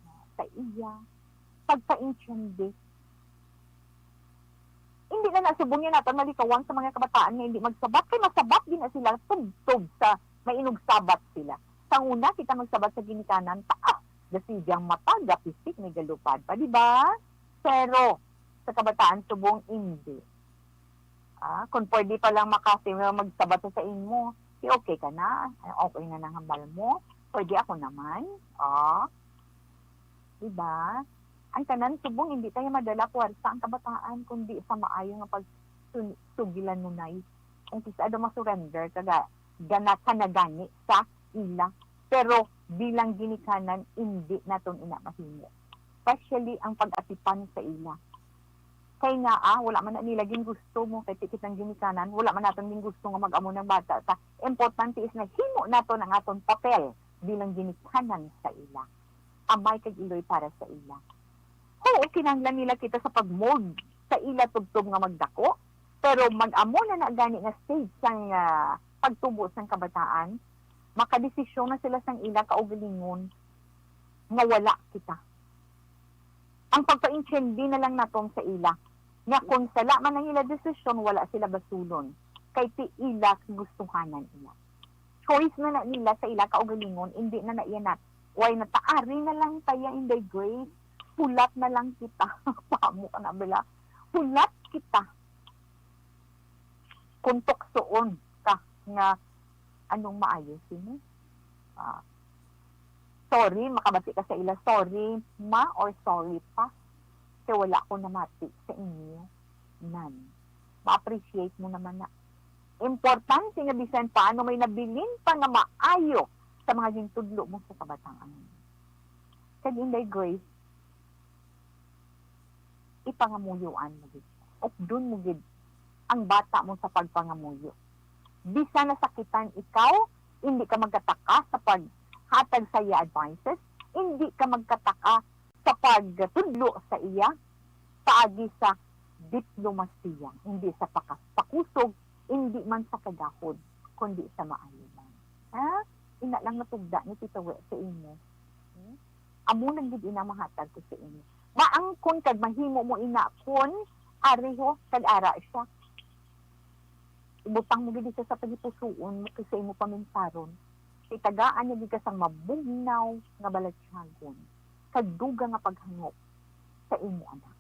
ah, sa iya, pagpaintindi. Hindi na nasubong yan naton malikawan sa mga kabataan nga hindi magsabat, kay masabat din na sila tubtob sa mainog sabat sila. Sa una, kita magsabat sa ginikanan, taas, gasidyang mata, gapisik, may galupad pa, di ba? Pero, sa kabataan, subong, hindi. Ah, kung pwede pa lang makasi-, magsabat sa imo, di okay ka na. Ay, okay na nang hambal mo. Pwede ako naman. Ah, di ba? Ang tanan subong, hindi tayo madala puwersa ang kabataan, kundi sa maayo nga pag sun-, sugilan mo na. Kung kisa daw masurrender ka ga-, gana ka na gani sa ila. Pero bilang ginikanan, hindi naton ina mahimo. Especially ang pag-atipan sa ila. Kay nga, ah, wala man na nila gin gusto mo, kay tikit ang ginikanan, wala man naton gin gusto nga mag-amo ng bata. Sa importante is nahimo naton ang aton papel bilang ginikanan sa ila. Amay kag iloy para sa ila. Oo, kinahanglan nila kita sa pag-mold sa ila tubtob nga magdako, pero mag-amo na na gani nga stage sang, ah, pagtubo sang kabataan, makadesisyon na sila sang ila kaugalingon nga wala kita. Ang pagpaintindi na lang naton sa ila nga kung sala man ang ila desisyon, wala sila basulon, kay ti ila gustuhanan ila. Choice na na nila sa ila kaugalingon, indi na na iya nat-, way nataari na lang taya, Inday Grace. Hulat na lang kita. Pamo ka na bala. Hulat kita. Kung tuksoon ka nga anong maayo sini. Ah, sorry, makabati ka sa ila. Sorry, ma, or sorry, pa. Kay wala ko namati sa inyo. Nan. Ma-appreciate mo naman na. Importante nga bisan paano may nabilin pa nga maayo sa mga gintudlo mo sa kabataan. Kag Inday Grace, ipangamuyoan mo gid. Ukdon mo gid ang bata mo sa pagpangamuyo. Bisan nasakitan ikaw, hindi ka magkataka sa paghatag sa iya advices, hindi ka magkataka sa pagtudlo sa iya paagi sa diplomasiya, hindi sa pakas-, pakusog, hindi man sa kagahod, kundi sa maayo man. Ha? Ina lang natugda ni Tita We sa imo. Hmm? Amo lang gid ina mahatag ko sa imo. Maangkon kag mahimo mo ina kon ari ho kag ara siya. Ibutang mo gid siya sa tagipusoon mo kay sa imo paminsaron. Kay tagaan niya gid ka sang mabugnaw nga balatyagon kag dugang nga paghangop sa imo anak.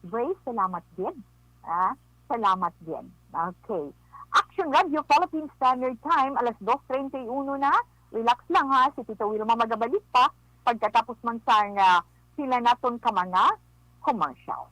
Grace, salamat gid. Ah, salamat gid. Okay. Action Radio Philippines Standard Time, alas dos treinta y uno na. Relax lang ha, si Tita Wilma magabalik pa pagkatapos man sang, ah, sila naton ka mga commercial.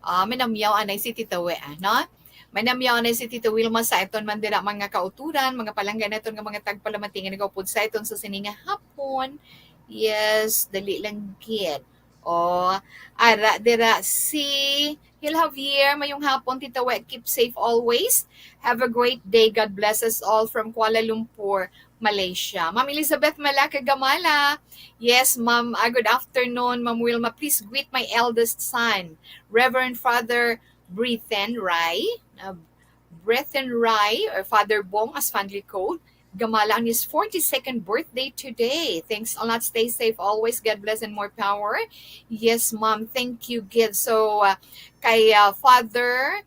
Ah, manamyaw anay si Tita We, ah, no? Manamyaw anay si Tita Wilma sa aton man dira mga kauturan, mga palangga naton nga mga tagpalamati nga nagaupod sa aton sa sini nga hapon. Yes, dali lang gid. Oh, ara dira si Hil Javier, mayong hapon, Tita We, keep safe always. Have a great day. God bless us all from Kuala Lumpur, Malaysia. Ma'am Elizabeth Malaka Gamala. Yes, ma'am. Ah, good afternoon, Ma'am Wilma. Please greet my eldest son, Reverend Father Brethen Rai. Uh, Brethen Rai, or Father Bong, as fondly called, Gamala, on his forty-second birthday today. Thanks a lot. Stay safe always. God bless and more power. Yes, ma'am. Thank you, gid. So, uh, kay, uh, Father,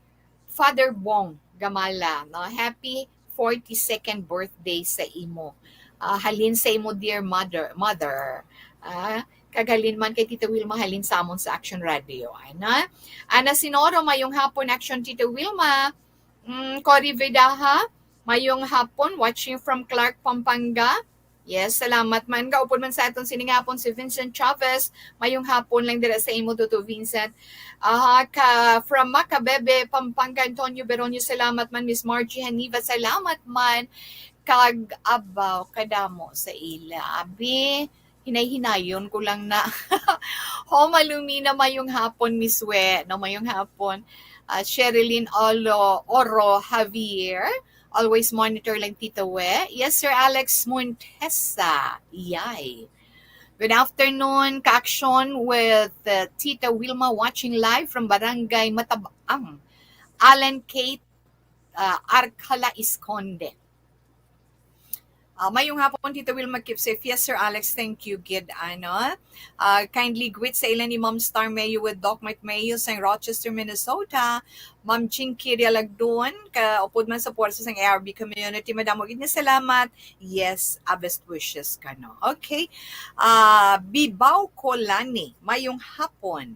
Father Bong Gamala, no? Happy forty-second birthday sa imo. Ah, halin sa imo, dear mother, mother. Ah, kag halin man kay Tita Wilma, halin sa amon sa Action Radio. Ana, Ana Sinoro, mayong hapon, Action Tita Wilma. Mm, Cory Vidaja, mayong hapon, watching from Clark, Pampanga. Yes, salamat man. Gaupod man sa aton sining hapon si Vincent Chavez. Mayong hapon lang dira sa imo, Toto Vincent. Aha, ka, from Macabebe, Pampanga, Antonio Beronio, salamat man. Miss Margie Haniva, salamat man. Kag abaw, kadamo sa ila. Abi, hinay-hinayon ko lang na. Homa Lumina, mayong hapon, Miss We. No, mayong hapon. Ah, Sherilyn Olo, Oro Javier. Always monitor lang, Tita We. Yes, Sir Alex Montesa. Yay. Good afternoon, Ka-Action with, uh, Tita Wilma, watching live from Barangay Matabang. Alan Kate, uh, Arcala Esconde. Ah, mayong hapon, Tita Wilma, keep safe. Yes, Sir Alex, thank you gid, ano. Ah, kindly greet sa ila ni Ma'am Star Mayo with Doc Mike Mayo sang Rochester, Minnesota. Ma'am Chinky Realagdon, kaupod man sa puwersa sang A R B community. Madamo gid nga salamat. Yes, ah, best wishes kano. Okay. Ah, Bibaw Colani, mayong hapon.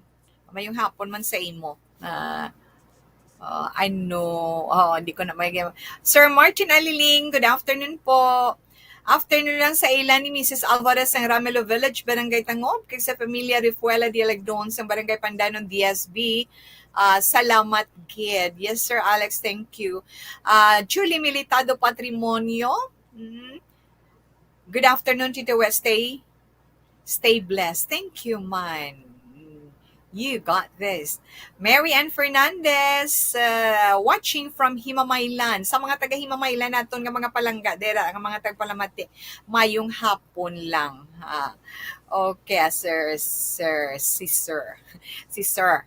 Mayong hapon man sa imo. Ah, ah, ano, oh, hindi ko na may, Sir Martin Aliling, good afternoon po. Afternoon lang sa ila ni Missus Alvarez sang Ramelo Village, Barangay Tangob, kag sa pamilya Refuela de Lagdon sang Barangay Pandanon, D S B. Ah, salamat gid. Yes, Sir Alex, thank you. Ah, Julie Militado Patrimonio. Mm. Good afternoon, Tito West. Stay, stay blessed. Thank you, man. Mm. You got this. Mary Ann Fernandez, uh, watching from Himamaylan. Sa mga taga Himamaylan naton nga mga palangga dera, nga mga tagpalamati, mayong hapon lang. Ah, okay, ah, sir, sir, si sir, si sir.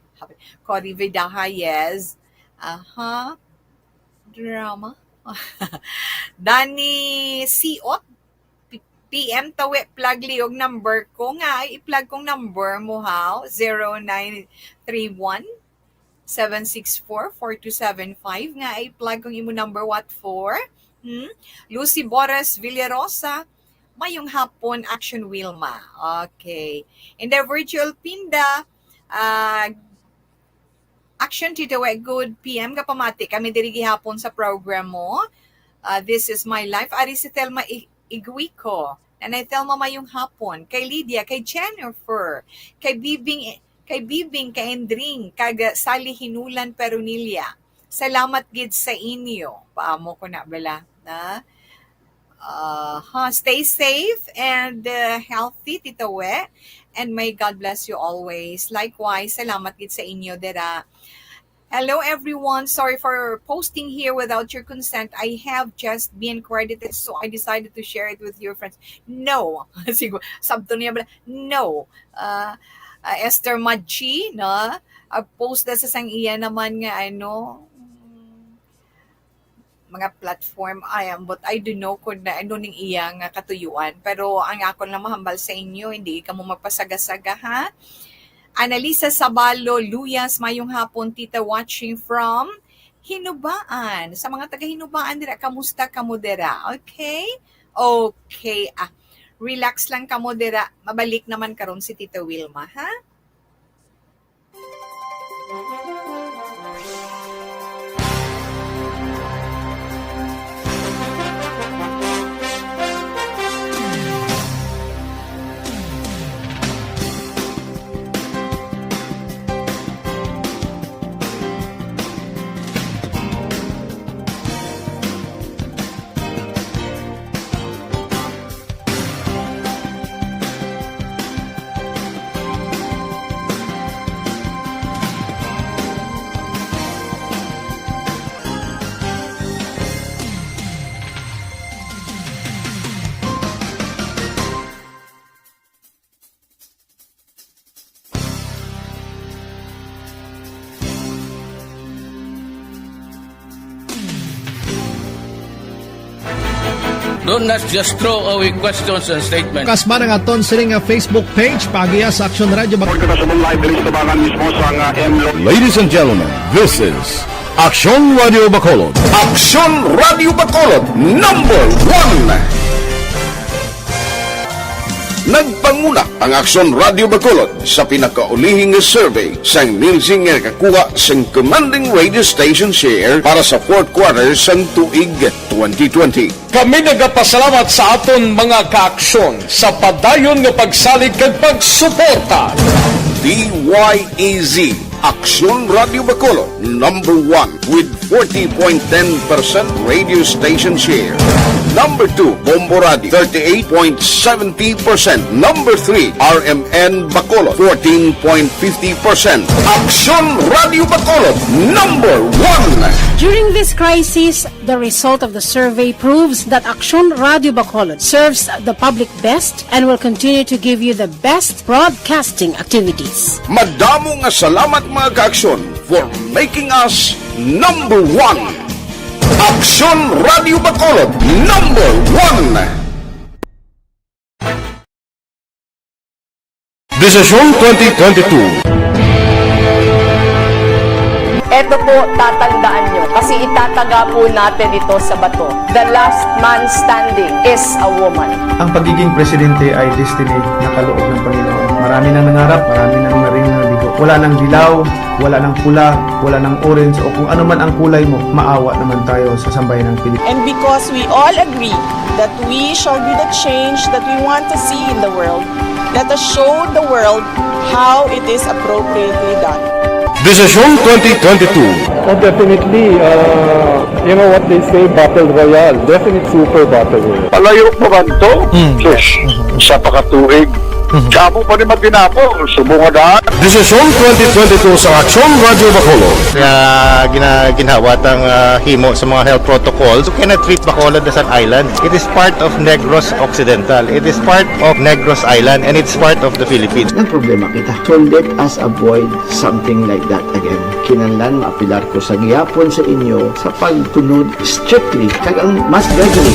Cory Vidaja, yes. Aha. Drama. Danny Siot, P-, P M Tawi, plug liog number ko nga ay i-plug kong number mo, ha? Zero nine three one, seven six four, four two seven five nga ay i-plug kong imo number. What for? Hmm? Lucy Boras Villarosa, mayong hapon, Action Wilma. Okay. In the virtual Pinda, ah, Action Tito We, good P M, kapamati kami diri gihapon sa program mo. Ah, This is My Life. Ari si Thelma I-, Iguico. Nanay Thelma, mayong hapon. Kay Lydia, kay Jennifer, kay Bibing, kay Bibing, kay Endring, kag Sally Hinulan Perunilla. Salamat gid sa inyo. Paamo ko na bala, na? Uh, ha, stay safe and uh, healthy, Tito We. And may God bless you always. Likewise, salamat gid sa inyo dira. Hello, everyone. Sorry for posting here without your consent. I have just been credited, so I decided to share it with your friends. No. Siguro, sabto niya bala, no. Uh, uh, Esther Madchi, no? Uh, post na sa sang iya naman nga, ano, mga platform, I am, but I don't know kung na, ano ning iya nga katuyuan. Pero ang akon lang mahambal sa inyo, hindi kamo magpasaga-saga, ha? Annalisa Sabalo Luyas, mayong hapon, Tita, watching from Hinubaan. Sa mga taga Hinubaan dira, kamusta kamo dira? Okay? Okay, ah. Relax lang kamo dira. Mabalik naman karon si Tita Wilma, ha? Don't not just throw away questions and statements. Kasman ang aton sini nga Facebook page, paagiha sa Action Radio Bac- Report ka na sa Mumbai, Police Tabangan mismo sa nga M Lo- Ladies and gentlemen, this is Action Radio Bacolod. Action Radio Bacolod, number one. Nagpanguna ang Action Radio Bacolod sa pinakaulihi nga survey sang Nielsen nga nakakuha sang commanding radio station share para sa fourth quarter sang tuig twenty twenty. Kami nagapasalamat sa aton mga kaaksyon sa padayon nga pagsalig kag pagsuporta. D Y E Z, Aksyon Radio Bacolod, number one with forty point ten percent radio station share. Number two, Bombo Radio, thirty-eight point seventy percent. Number three, R M N Bacolod, fourteen point fifty percent. Aksyon Radio Bacolod, number one. During this crisis, the result of the survey proves that Aksyon Radio Bacolod serves the public best and will continue to give you the best broadcasting activities. Madamo nga salamat, mga kaaksyon, for making us number one. Aksyon Radio Bacolod, number one. Desisyon twenty twenty-two. Eto po, tatandaan nyo, kasi itataga po natin ito sa bato. The last man standing is a woman. Ang pagiging presidente ay destiny na kaloob ng Panginoon. Marami nang nangarap, marami nang naring nabigo. Wala nang dilaw, wala nang pula, wala nang orange, o kung ano man ang kulay mo, maawa naman tayo sa sambayan ng Pilipinas. And because we all agree that we shall be the change that we want to see in the world, let us show the world how it is appropriately done. Desisyon twenty twenty-two. Oh, definitely. Uh, you know what they say, battle royale. Definite super battle royale. Palayo pa man to? Hmm. Sus, sa pakatuig. Damo pa ni magtinapo, subong nga daan. Desisyon twenty twenty-two sa Aksyon Radyo Bacolod. Nga gina-, ginhawa tang, ah, himo sa mga health protocols, you cannot treat Bacolod as an island. It is part of Negros Occidental. It is part of Negros Island, and it's part of the Philippines. Nagproblema kita. So let us avoid something like that again. Kinahanglan maapelar ko sa gihapon sa inyo sa pagtunod strictly kag ang mas gradually.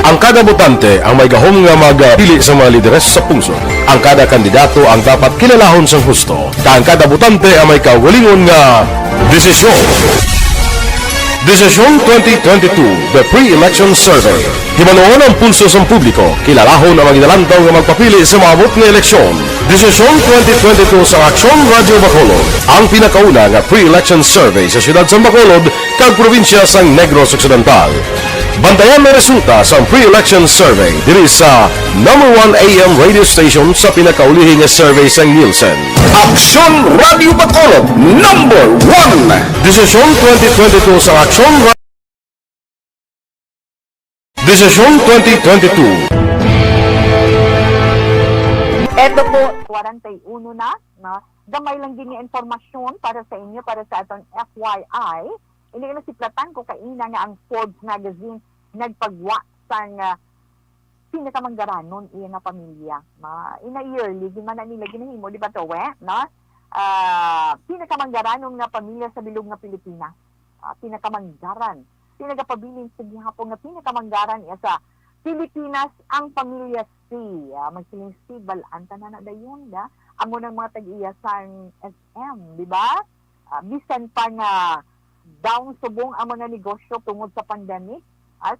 Ang kada botante ang may gahom nga magpili sa mga lideres sa pungsod. Ang kada kandidato ang dapat kilalahon sang husto, kag ang kada botante ang may kaugalingon nga desisyon. Desisyon twenty twenty-two, The Pre-Election Survey. Hibaluon ang pulso sang publiko, kilalahon ang mga ginalantaw nga magpapili sa maabot nga eleksyon. Desisyon twenty twenty-two sa Aksyon Radyo Bacolod, ang pinakauna nga pre-election survey sa siyudad sang Bacolod kag probinsya sang Negros Occidental. Bantayan ang resulta sang pre-election survey diri sa number one A M radio station sa pinakaulihi nga survey sang Nielsen. Aksyon Radyo Bacolod, number one. Desisyon twenty twenty-two sa Aksyon Ra- Desisyon twenty twenty-two. Eto po, kwarenta y uno na, no? Gamay lang gini nga impormasyon para sa inyo, para sa aton F Y I. Ini nga nasiplatan ko kaina nga ang Forbes magazine nagpagwa sang, ah, pinakamanggaranon iya nga pamilya. Ma, ina yearly, di man na nila ginahimo, di ba to, we? No? Ah, pinakamanggaranon nga pamilya sa bilog nga Pilipinas. Ah, pinakamanggaran. Pinagapabilin sa gihapon nga pinakamanggaran iya sa Pilipinas ang pamilya C. Ah, magsiling C, bal-an ta na na dayon, da? Amo nang mga tag-iya sang S M, di ba? Ah, bisan pa nga down subong ang mga negosyo tungod sa pandemic, at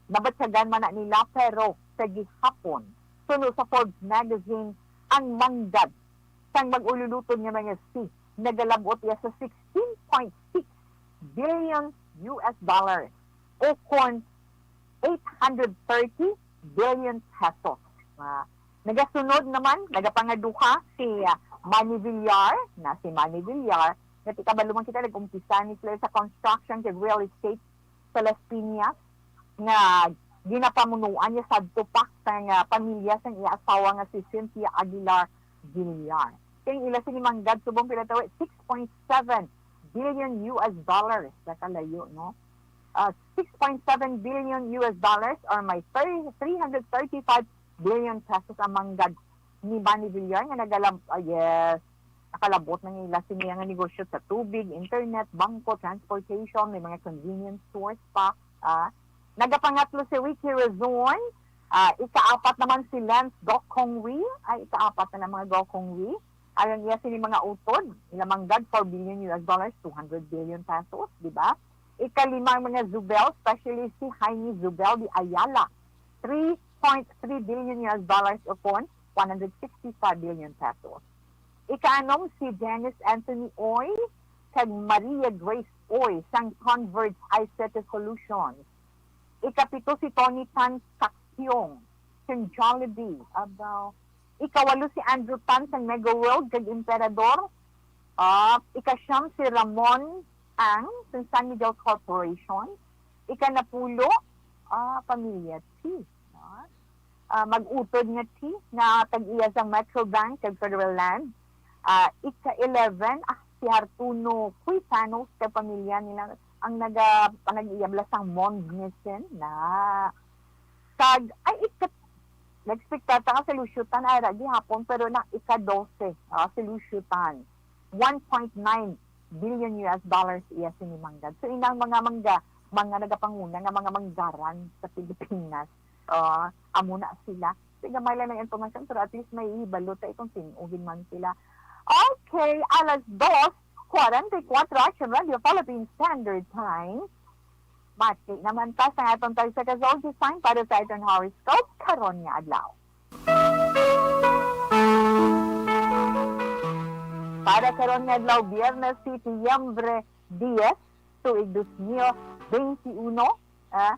nabatyagan man na nila, pero sa gihapon, suno sa Forbes magazine, ang manggad sang mag-ululutod nga mga C nagalab-ot iya sa sixteen point six billion U S dollars, o kon eight hundred thirty billion pesos. Ah, nagasunod naman, nagapangaduha si, ah, Manny Villar, na si Manny Villar, nga ti kabalo man kita, nag-umpisa ni sila sa construction kag real estate sa Las Piñas, nga ginapamunuan niya sadto pa sang, ah, pamilya sang iya asawa nga si Cynthia Aguilar Villar. Kay ang ila sini manggad subong pila tawo, six point seven billion U S dollars. Nakalayo, no? Ah, six point seven billion U S dollars, or may thirty, three hundred thirty-five billion pesos ang manggad ni Manny Villar nga nagalab-, ah, yes, nakalabot na nila sini nga negosyo sa tubig, internet, bangko, transportation, may mga convenience stores pa. Ah, nagapangatlo si Ricky Razon, ah, ikaapat naman si Lance Gokongwei, ay, ikaapat na lang mga Gokongwei. Aron iya sini mga utod, ila manggad four billion U S dollars, two hundred billion pesos, di ba? Ikalima ang mga Zubel, especially si Jaime Zubel de Ayala, three point three billion U S dollars, o kon one hundred sixty-five billion pesos. Ikaanom si Dennis Anthony Uy kag Maria Grace Uy sang Converge I C T Solutions. Ikapito si Tony Tan Sakyong sang Jollibee. Aba, ikawalo si Andrew Tan sang Mega World kag Emperador. Ah, ikasyam si Ramon Ang sang San Miguel Corporation. Ikanapulo, ah, pamilya T, no? Ah, mag-utod nga T nga tag-iya sang Metro Bank kag Federal Land. Ah, ika-eleven, ah, si Artuno Cuitano kag pamilya nila ang naga-, panag-iya bala sang Mond Nissen na. Kag, ay, ika-, na-expect ta nga si Lucio Tan ara gihapon, pero na ika-dose, ah, si Lucio Tan. One point nine billion U S dollars iya sini manggad. So, inang mga mangga-, mga nagapanguna nga mga manggaran sa Pilipinas, ah, amo na sila. Sige, gamay lang ang impormasyon, pero at least may hibalo ta kung sin-o gid man sila. Okay, alas dos kwarenta y kuwatro, Action Radio Philippine Standard Time. Mati naman ta sa atong tagsa ka zodiac sign para sa atong horoscope karon nga adlaw. Para karon nga adlaw, Biyernes, Setyembre diyes, tuig dos mil bente uno, ah,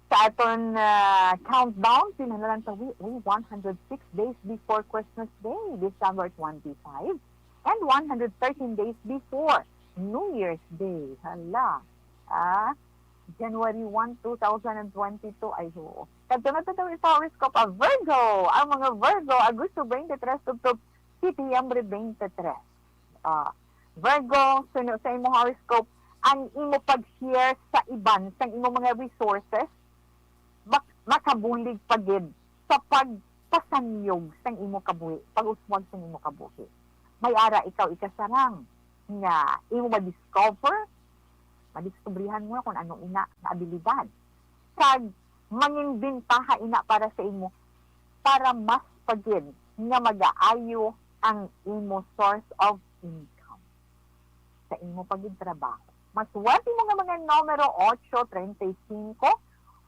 sa aton, ah, countdown, pila na lang tawi? Uy, one hundred six days before Christmas Day, December twenty-five, and one hundred thirteen days before New Year's Day. Hala. Ah, January one, two thousand and twenty-two. Ay, oo. Kadto na to sa horoscope, ah, Virgo. Ang mga Virgo, Agosto twenty-three, tubtob Setyembre twenty-three. Ah, Virgo, suno sa imo horoscope, ang imo pag-share sa iban sang imo mga resources mak-, makabulig pa gid sa pagpasanyog sang imo kabuhi, pag-uswag sang imo kabuhi. May ara ikaw ikasarang nga imo ma-discover, madiskubrihan mo kung ano ina nga abilidad. Kag manginbentaha ina para sa imo, para mas pa gid nga magaayo ang imo source of income sa imo pa gid trabaho. Maswerte mo nga mga numero, otso, treinta y cinco,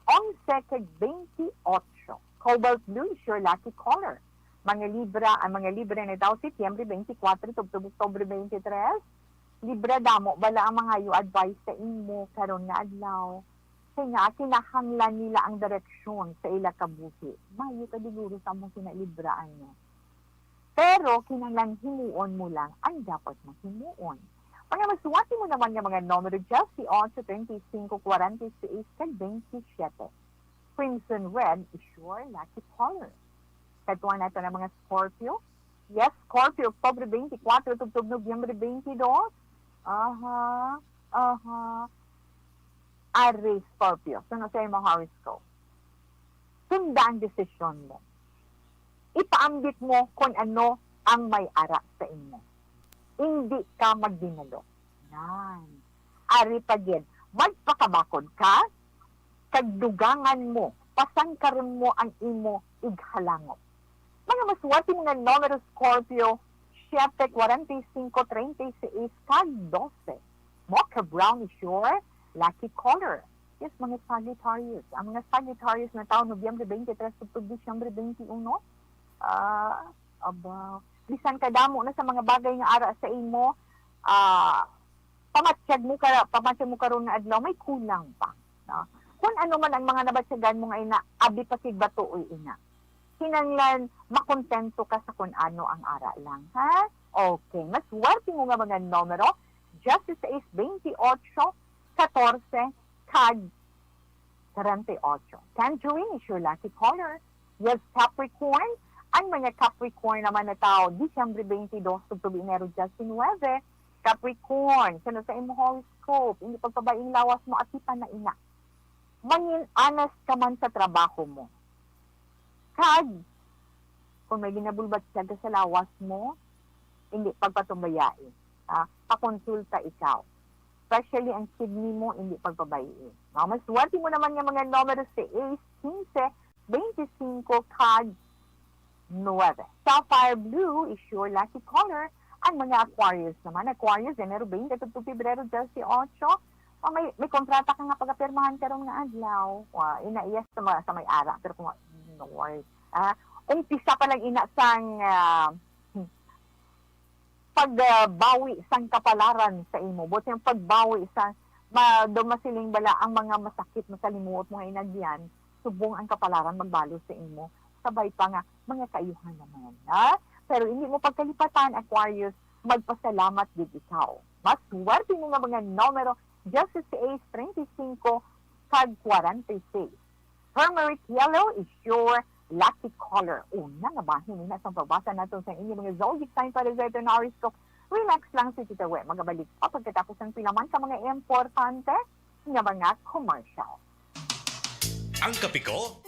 onse, kag veintiocho. Cobalt blue is your lucky color. Mga Libra, ang mga Libra na daw Setyembre twenty-four tubtob Oktubre twenty-three. Libra, damo bala ang mangayo advice sa imo karon nga adlaw. Kay nga, kinahanglan nila ang direksyon sa ila kabuhi. Mayo ka diguro sa among kinalibra, ano. Pero kinahanglan himuon mo lang ang dapat mo himuon. Mga maswerte mo naman nga mga numero, diyes, otso, treinta y cinco, cuarenta y seis, kag veintisiete. Crimson red is your lucky color. Katuan nato ng mga Scorpio. Yes, Scorpio, October twenty-four tubtob Nobyembre twenty-two. Aha, aha. Ari, Scorpio, suno sa imo horoscope. Sunda ang desisyon mo. Ipaambit mo kung ano ang may ara sa imo. Hindi ka magdinalo. Nan. Ari pa gid, magpakabakod ka, kag dugangan mo, pasangkaron mo ang imo ighalangop. Mga maswerte mo nga numero, Scorpio, siete, cuarenta y cinco, treinta y seis, kag doce. Mocha brown is your lucky color. Yes, mga Sagittarius. Ang mga Sagittarius na taon, Nobyembre twenty-three tubtob Disyembre twenty-uno, ah, aba, bisan kadamo na sa mga bagay nga ara sa imo, ah, pamatyag mo ka, pamatyag mo karon nga adlaw, may kulang pa, no? Kung ano man ang mga nabatyagan mo nga ina, abi pa sig batuoy ina. Kinahanglan makontento ka sa kung ano ang ara lang, ha? Okay, maswerte mo nga mga numero, diyes, seis, twenty-ocho, katorse, kag treinta y ocho. Tangerine is your lucky color. Yes, Capricorn. Ang mga Capricorn naman na tao, Disyembre twenty-dos tubtob Enero diyes nuebe. Capricorn, suno sa imo horoscope, hindi pagpabaing lawas mo, atipan na ina. Mangin honest ka man sa trabaho mo. Kag, kung may ginabulbatyag ka sa lawas mo, hindi pagpatumbayai. Ah, pakonsulta ikaw. Especially ang kidney mo, hindi pagpabayai. No? Maswerte mo naman nga mga numero seis, quince, veinticinco, kag nuebe. Sapphire blue is your lucky color. Ang mga Aquarius naman, Aquarius, Enero twenty tubtob Pebrero diyes ocho. Ah, may, may kontrata ka nga pagapirmahan karon nga adlaw. Wa, ina, yes, sa mga, sa may ara, pero kung, no worries. Ah, umpisa pa lang ina sang, ah, pagbawi sang kapalaran sa imo. Buot siya pagbawi sa, ma-, daw masiling bala ang mga masakit, masalimuot mo nga inagyan, subong ang kapalaran magbalo sa imo. Sabay pa nga, mga kaayuhan naman, ha? Pero hindi mo pagkalipatan, Aquarius, magpasalamat gid ikaw. Maswerte mo nga mga numero, diyes, seis, treinta y cinco, kag cuarenta y seis. Turmeric yellow is your lucky color. Una nga bahin ina sang pagbasa nato sa inyo mga zodiac sign para sa aton horoscope. Relax lang si Tita We. Magabalik pa pagkatapos ng pila man ka mga importante nga mga commercial. Ang kape ko?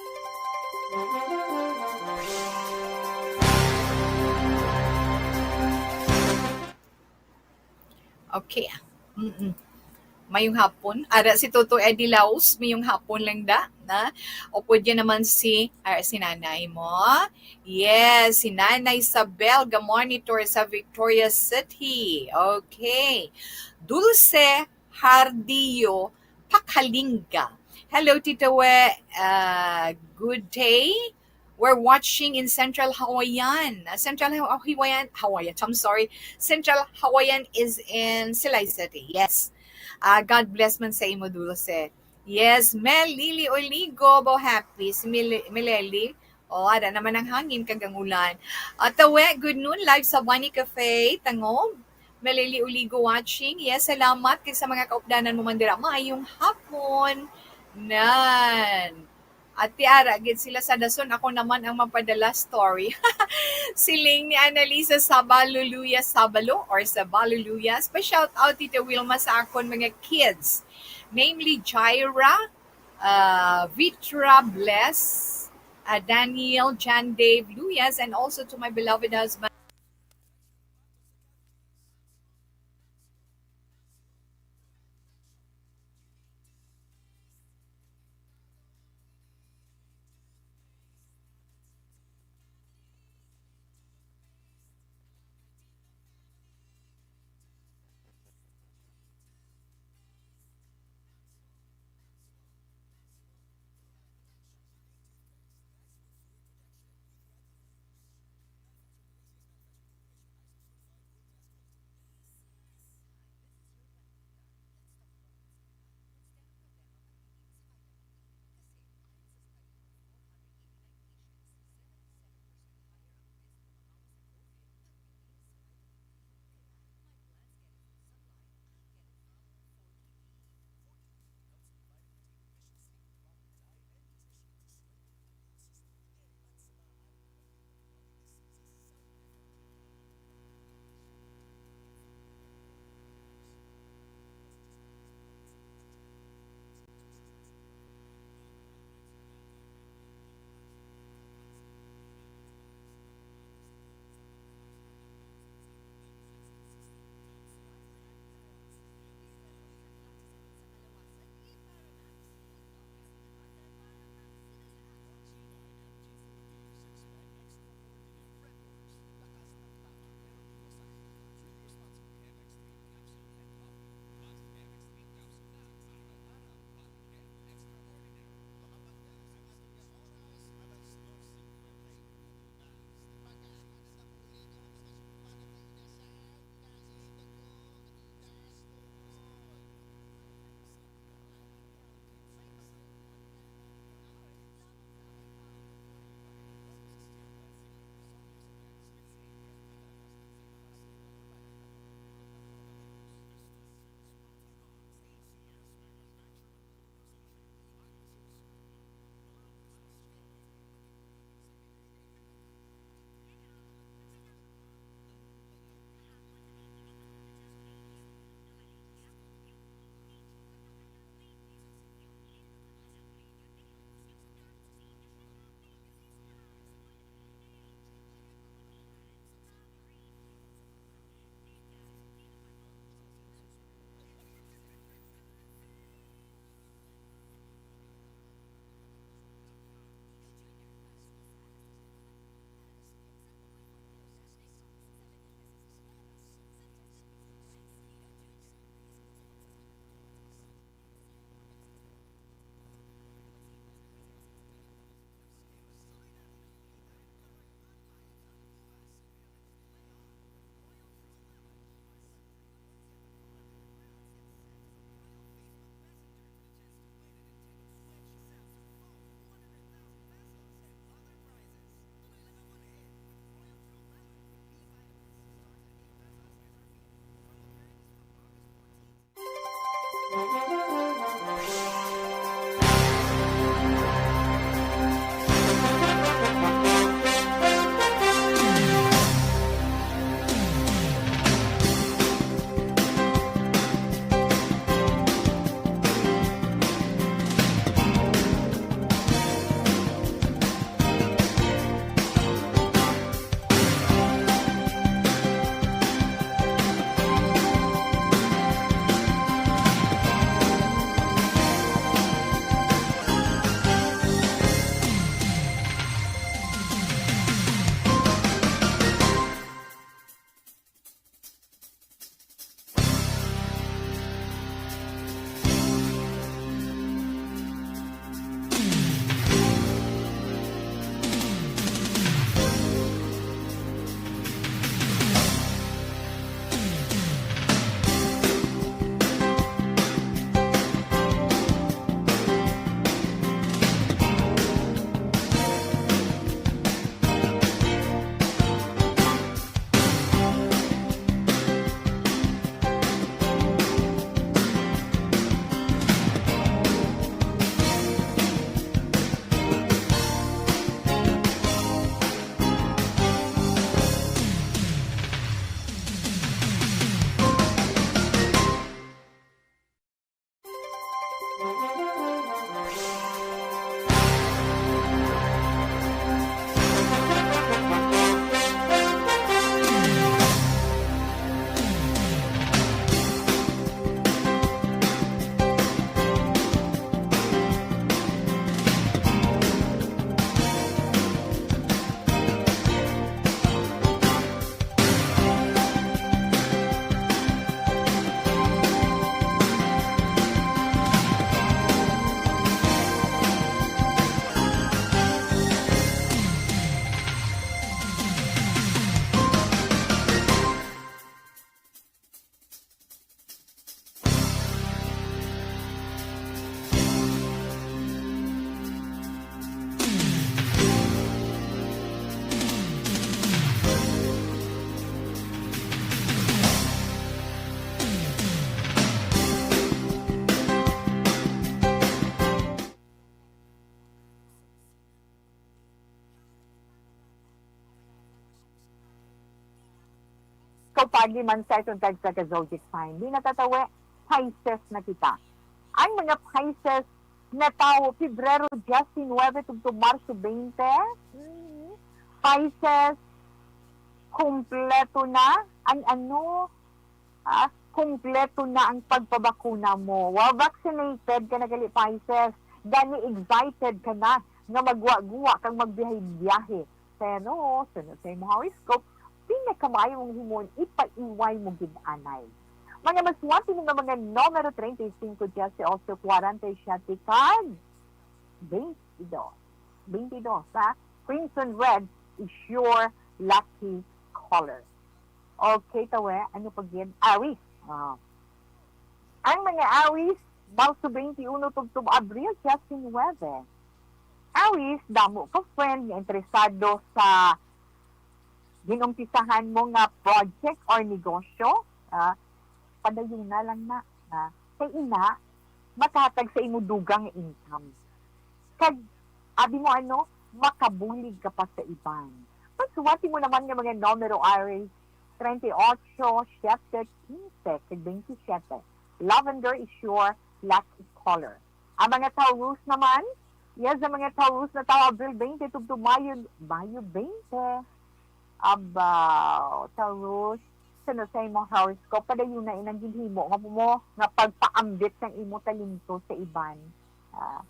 Okay. Mm-mm. Mayong hapon. Ara si Toto Eddie Laos, mayong hapon lang da. Na? O pwede naman si, ara si nanay mo. Yes, si Nanay Isabel, ga-monitor sa Victoria City. Okay. Dulce Hardillo Pakalinga. Hello, Tito We. Uh, good day. We're watching in Central Hawaiian. Uh, Central Haw- Hawaiian, Hawaiian, I'm sorry. Central Hawaiian is in Silay City. Yes. Uh, God bless man sa imo, Dulce. Yes, Mel Lily Oligo, bo happy. Si Mil- Mileli. Oh, ada naman ang hangin kag ang ulan. Atawe, good noon, live sa Bunny Cafe, Tangub. Maliliuligo watching. Yes, salamat kay sa mga kaupdanan mo man dira. Maayong hapon. Nan. At tiara gid sila sa dason, ako naman ang magpadala story. Siling ni Annalisa Sabaluluya Sabalo or Sabaluluya. Pa shout out, Tita Wilma, sa akon mga kids. Namely, Jaira, uh, Vitra, Bless, uh, Daniel, John Dave, Luyas, and also to my beloved husband. tupagi man sa aton tagsa ka zodiac sign. Di na ta tawi, Pisces na kita. Ang mga Pisces na tawo, Pebrero diecinuebe tubtob Marso twenty. Mm. Pisces, kumpleto na ang ano, ah, kumpleto na ang pagpabakuna mo. Wa, vaccinated ka na gali, Pisces. Gani excited ka na nga magwa-guwa kag magbiyahe-biyahe. Pero, sunod sa imong horoscope, pinakamaayo mong himuon, ipaiway mo gid anay. Mga maswerte mo nga mga numero treinta y cinco, dieciocho, cuarenta y siete, kag twenty-dos. Twenty-dos, ha? Crimson red is your lucky color. Okay, tawi, ano pa gid? Aries. Ah. Ang mga Aries, Marso twenty-one tubtob Abril diecinuebe. Aries, damo ka friend nga interesado sa ginumpisahan mo nga project or negosyo, ah, padayuna lang na, ah, kay ina, makahatag sa imo dugang nga income. Kag, abi mo ano, makabulig ka pa sa iban. Pagsuwati mo naman nga mga numero, Aries, treinta y ocho, siete, quince, kag veintisiete. Lavender is your lucky color. Ang mga Taurus naman, yes, ang mga Taurus na tawo, Abril twenty tubtob Mayo, Mayo twenty. Aba, Taurus, sa, sa imong horoscope, padayon na inang ginhimo nga mo, nga pagpaambit sang imo talento sa iban. Ah,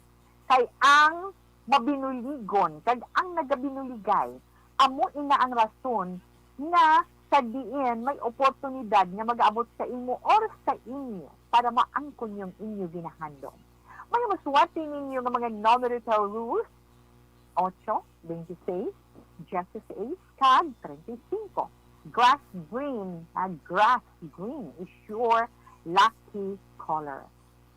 kay ang mabinuligon kag ang nagabinuligay, amo ina ang rason nga sa diin may oportunidad nga mag-abot sa imo or sa inyo para maangkon yung inyo ginahandom. Mga maswerte ninyo nga mga numero, Taurus, ocho, veintiséis, dieciséis, kag treinta y cinco. Grass green, ha? Grass green is your lucky color.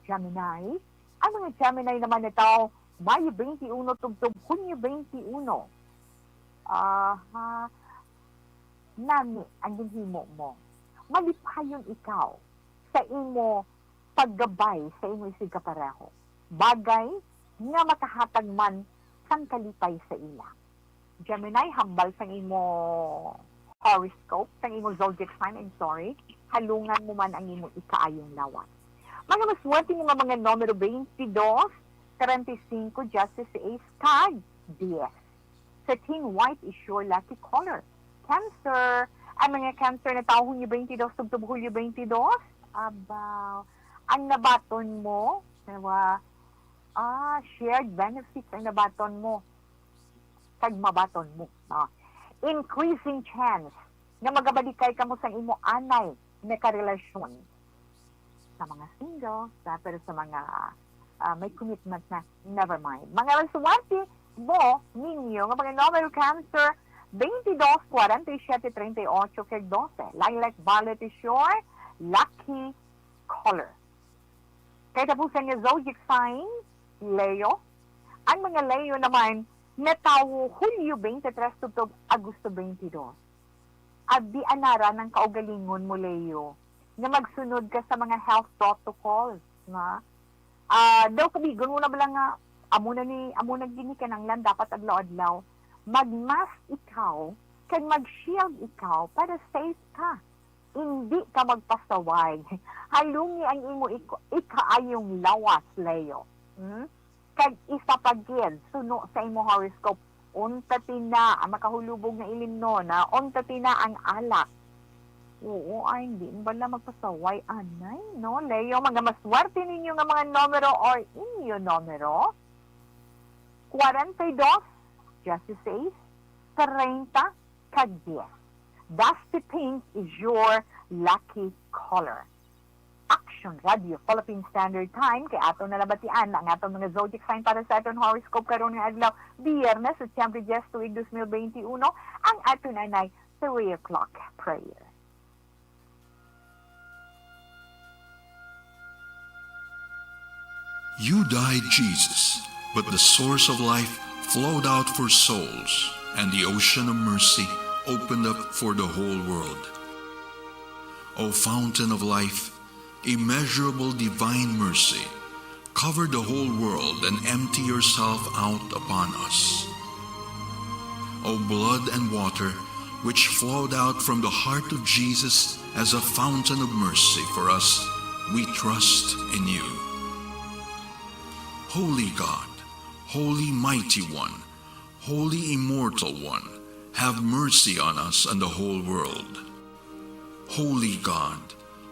Gemini, ang mga Gemini naman na tawo, Mayo twenty-one tubtob Hunyo twenty-one. Aha, nami ang ginhimo mo. Malipayon ikaw sa imo paggabay sa imo isigkapareho, bagay nga makahatag man sang kalipay sa ila. Gemini, hambal sang imo horoscope, sang imo zodiac sign, I'm sorry, halungan mo man ang imo ikaayong lawas. Mga maswerte mo nga mga numero, twenty-dos, treinta y cinco, dieciséis, kag dies. Satin white is your lucky color. Cancer, ang mga Cancer na tawo, Hunyo twenty-dos tubtob Hulyo twenty-dos, aba, ang nabaton mo, nawa, ah, shared benefits ang nabaton mo, kag mabaton mo, no? Increasing chance nga magabalikay kamo sang imo anay nga karelasyon. Sa mga single, sa, pero sa mga, ah, may commitment na, never mind. Mga maswerte mo, ninyo, nga mga numero, Cancer, twenty-dos, forty-seven, thirty-eight, kag doce. Lilac violet is your lucky color. Kay tapusan nga zodiac sign, Leo. Ang mga Leo naman, natawo Hulyo twenty-three tubtob Agosto twenty-dos. Abi anara ang kaugalingon mo, Leo, nga magsunod ka sa mga health protocols, na, ah, daw kabigon mo na bala nga amo na ni, amo na gini kinahanglan dapat adlaw-adlaw. Mag-mask ikaw, kag mag-shield ikaw para safe ka. Indi ka magpasaway. Halungi ang imo ik-, ikaayong lawas, Leo. Hmm? Kag isa pa gid, suno sa imo horoscope, unta tina ang makahulubog nga ilimnon, ha? Unta tina ang alak. Oo, ay, hindi mo bala magpasaway, anay, no? Leo, mga maswerte ninyo nga mga numero or inyo numero, forty-two, dieciséis, treinta, kag dies. Dusty pink is your lucky color. Action Radio Philippine Standard Time, kay ato na nabatian ang atong mga zodiac sign para sa aton horoscope karon nga adlaw, Biyernes, Setyembre dies, tuig dos mil benti uno, ang aton anay three o'clock prayer. You died, Jesus, but the source of life flowed out for souls, and the ocean of mercy opened up for the whole world. O fountain of life, immeasurable divine mercy, cover the whole world and empty yourself out upon us. O blood and water, which flowed out from the heart of Jesus as a fountain of mercy for us, we trust in you. Holy God, Holy Mighty One, Holy Immortal One, have mercy on us and the whole world. Holy God,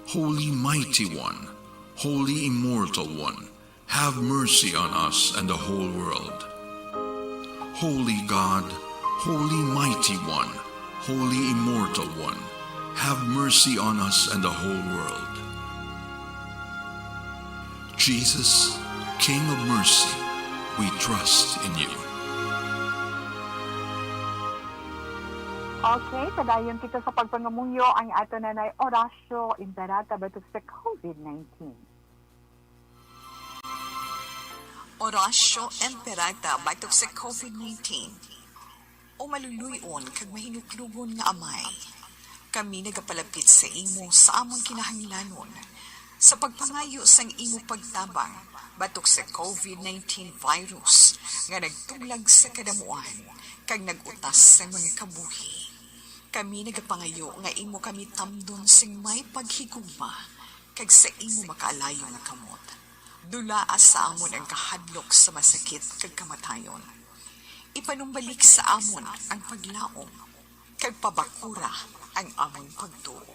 Holy Mighty One, Holy Immortal One, have mercy on us and the whole world. Holy God, Holy Mighty One, Holy Immortal One, have mercy on us and the whole world. Jesus, King of mercy, we trust in you. Okay, padayon kita sa pagpangamuyo. Ang ato na nay Oratio Imperata batok sa covid nineteen. Oratio Imperata batok sa covid nineteen. O maluluy-on kag mahinuklogon nga Amay, kami nagapalapit sa imo sa amon kinahanglanon sa pagpangayo sang imo pagtabang batok sa covid nineteen virus nga nagtuglag sa kadamuan kag nag-utas sa mga kabuhi. Kami nagapangayo nga imo kami tamdon sing may paghigugma kag sa imo makaalayo nga kamot. Dulaa sa amon ang kahadlok sa masakit kag kamatayon. Ipanumbalik sa amon ang paglaom kag pabakura ang amon pagtuo.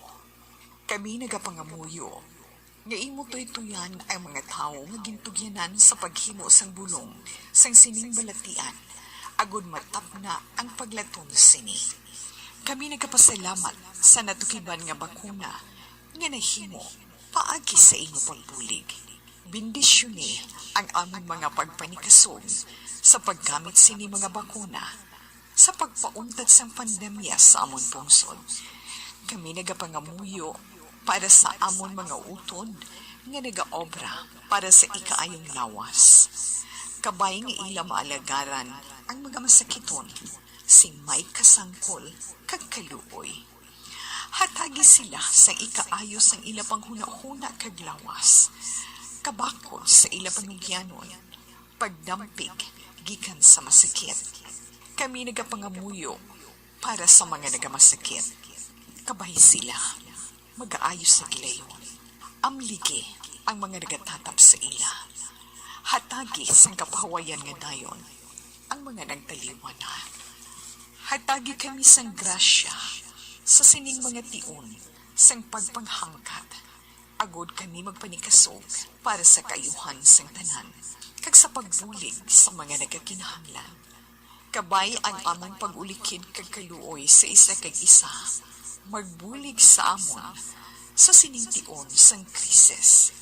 Kami nagapangamuyo nga imo tuytoyan ang mga tawo nga gintugyanan sa paghimo sang bulong sang sining balatian, agod matapna ang paglaton sini. Kami nagapasalamat sa natukiban nga bakuna nga nahimo paagi sa imo pagbulig. Bendisyoni ang amon mga pagpanikasog sa paggamit sini mga bakuna sa pagpauntat sang pandemya sa amon pungsod. Kami nagapangamuyo para sa amon mga utod nga nagaobra para sa ikaayong lawas. Kabay nga ila maalagaran ang mga masakiton sing may kasangkol kag kaluoy. Hatagi sila sang ikaayo sang ila panghunahuna kag lawas, kabakod sa ila panugyanon, pagdampig gikan sa masakit. Kami nagapangamuyo para sa mga nagamasakit. Kabay sila, magaayo sa gilayon. Amligi ang mga nagatatap sa ila. Hatagi sang kapahawayan nga dayon ang mga nagtaliwan na. Hatagi kami sang grasya sa sining mga tion sang pagpanghangkat, agod kami magpanikasog para sa kaayuhan sang tanan kag sa pagbulig sa mga nagakinahanglan. Kabay ang amon pag-ulikid kag kaluoy sa isa kag isa, magbulig sa amon sa sining tion sang krisis,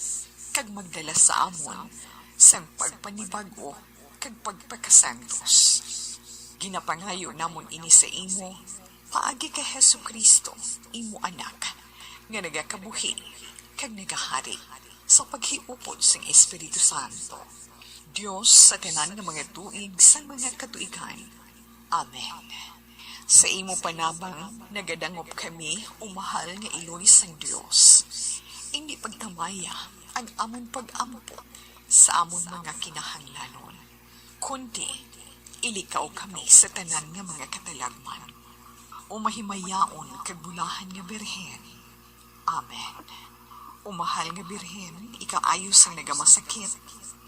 kag magdala sa amon sang pagpanibag-o kag pagpakasantos. Ginapangayo namon ini sa imo paagi kay Jesu-Cristo, imo Anak, nga nagakabuhi kag nagahari sa paghiupod sang Espiritu Santo, Dios sa tanan nga mga tuig sang mga katuigan. Amen. Sa imo panabang, nagadangop kami, o mahal nga Iloy sang Dios. Indi pagtamaya ang amon pag-ampo sa amon mga kinahanglanon, kundi ilikaw kami sa tanan nga mga katalagman. O mahimayaon kag bulahan nga Birhen. Amen. O mahal nga Birhen, ikaayo sang nagamasakit,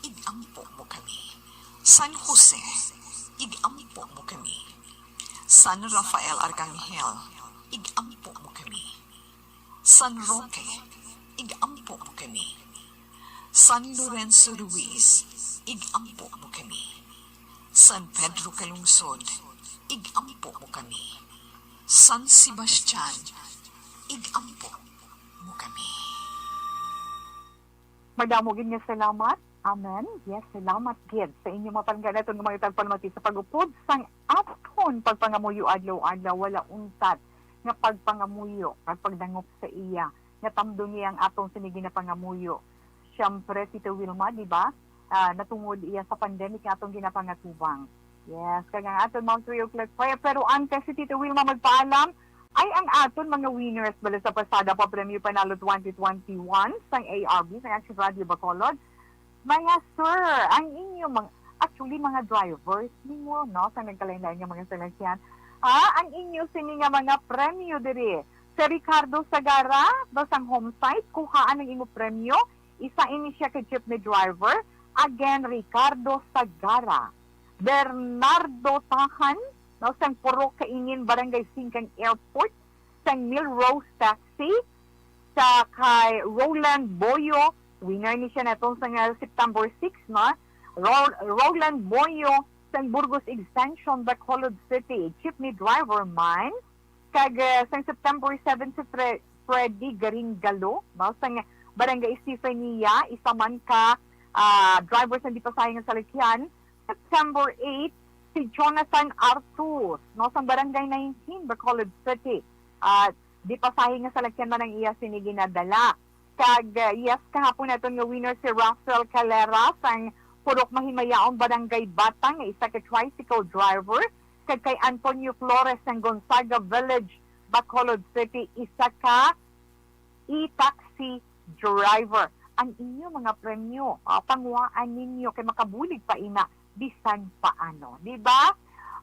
ig-ampo mo kami. San Jose, ig-ampo mo kami. San Rafael Arcangel, ig-ampo mo kami. San Roque, ig-ampo mo kami. San Lorenzo Ruiz, ig-ampo mo kami. San Pedro Calungsod, ig-ampo mo kami. San Sebastian, ig-ampo mo kami. Madamo gid nga salamat. Amen. Yes, salamat gid sa inyo mga palangga naton nga mga tagpalamati sa pag-upod sang aton pagpangamuyo adlaw-adlaw, wala untat nga pagpangamuyo kag pagdangop sa iya nga tamdon niya ang atong sini ginapangamuyo. Siyempre, Tita Wilma, di ba? Ah, natungod iya sa pandemic nga atong ginapangatubang. Yes, kag ang aton Mount Rio Clark Choir. Pero antes si Tita Wilma magpaalam, ay ang aton mga winners bala sa pasada pa Premyo Panalo twenty twenty-one sang A R B, sang Action Radio Bacolod. Mga sir, ang inyo mga, actually, mga drivers ninyo, no, sa nagkalain-lain nga mga salakyan, Ha, ang inyo sini nga mga premyo diri. Si Ricardo Sagara, daw sang Homesite, kuhaan ang imo premyo. Isa ini siya ka jeepney driver. Again, Ricardo Sagara. Bernardo Tahan, no, sang Purok Kaingin, Barangay Singkang Airport, sang Milrose Taxi, sa kay Roland Boyo, winner ni siya natong sa nga September six, no? Ro-, Roland Boyo, sang Burgos Extension, Bacolod City, jeepney driver man. Kag, eh, sang September seven si Fre-, Freddy Garingalo, no? Sang Barangay Estefania, isa man ka, ah, driver sang dipasahe nga salakyan. September eight, si Jonathan Artus, no? Sang Barangay nineteen, Bacolod City. Ah, dipasahe nga salakyan man ang iya sini ginadala. Kag, uh, yes, kahapon naton nga winner si Russell Calera sang Purok Mahimayaon, Barangay Batang, nga isa ka tricycle driver, kag kay Antonio Flores sang Gonzaga Village, Bacolod City, isa ka e-taxi driver. Ang inyo mga premyo, ah, panguhaan ninyo kay makabulig pa ina bisan paano, di ba?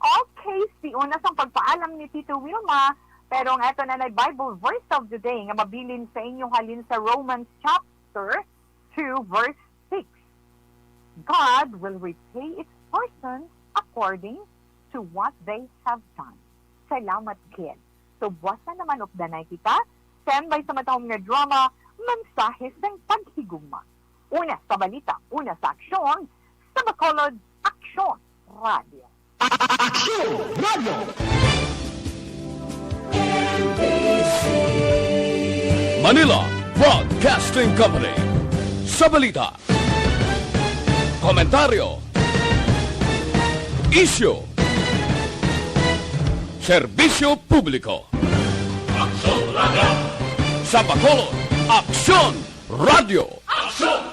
Okay, si una sang pagpaalam ni Tito Wilma, pero ang ato na Bible verse of the day nga mabilin sa inyo halin sa Romans chapter two, verse six. "God will repay each person according to what they have done." Salamat, Ken. So, buwas na naman updanay kita, standby sa matahom nga drama, Mensahe sang Paghigugma. Una sa balita, una sa aksyon, sa Bacolod Aksyon Radio. Aksyon Radio! Manila Broadcasting Company. Sa balita, komentaryo, isyu, serbisyo publiko. Aksyon Radio! Sa Bacolod, Aksyon Radio! Aksyon!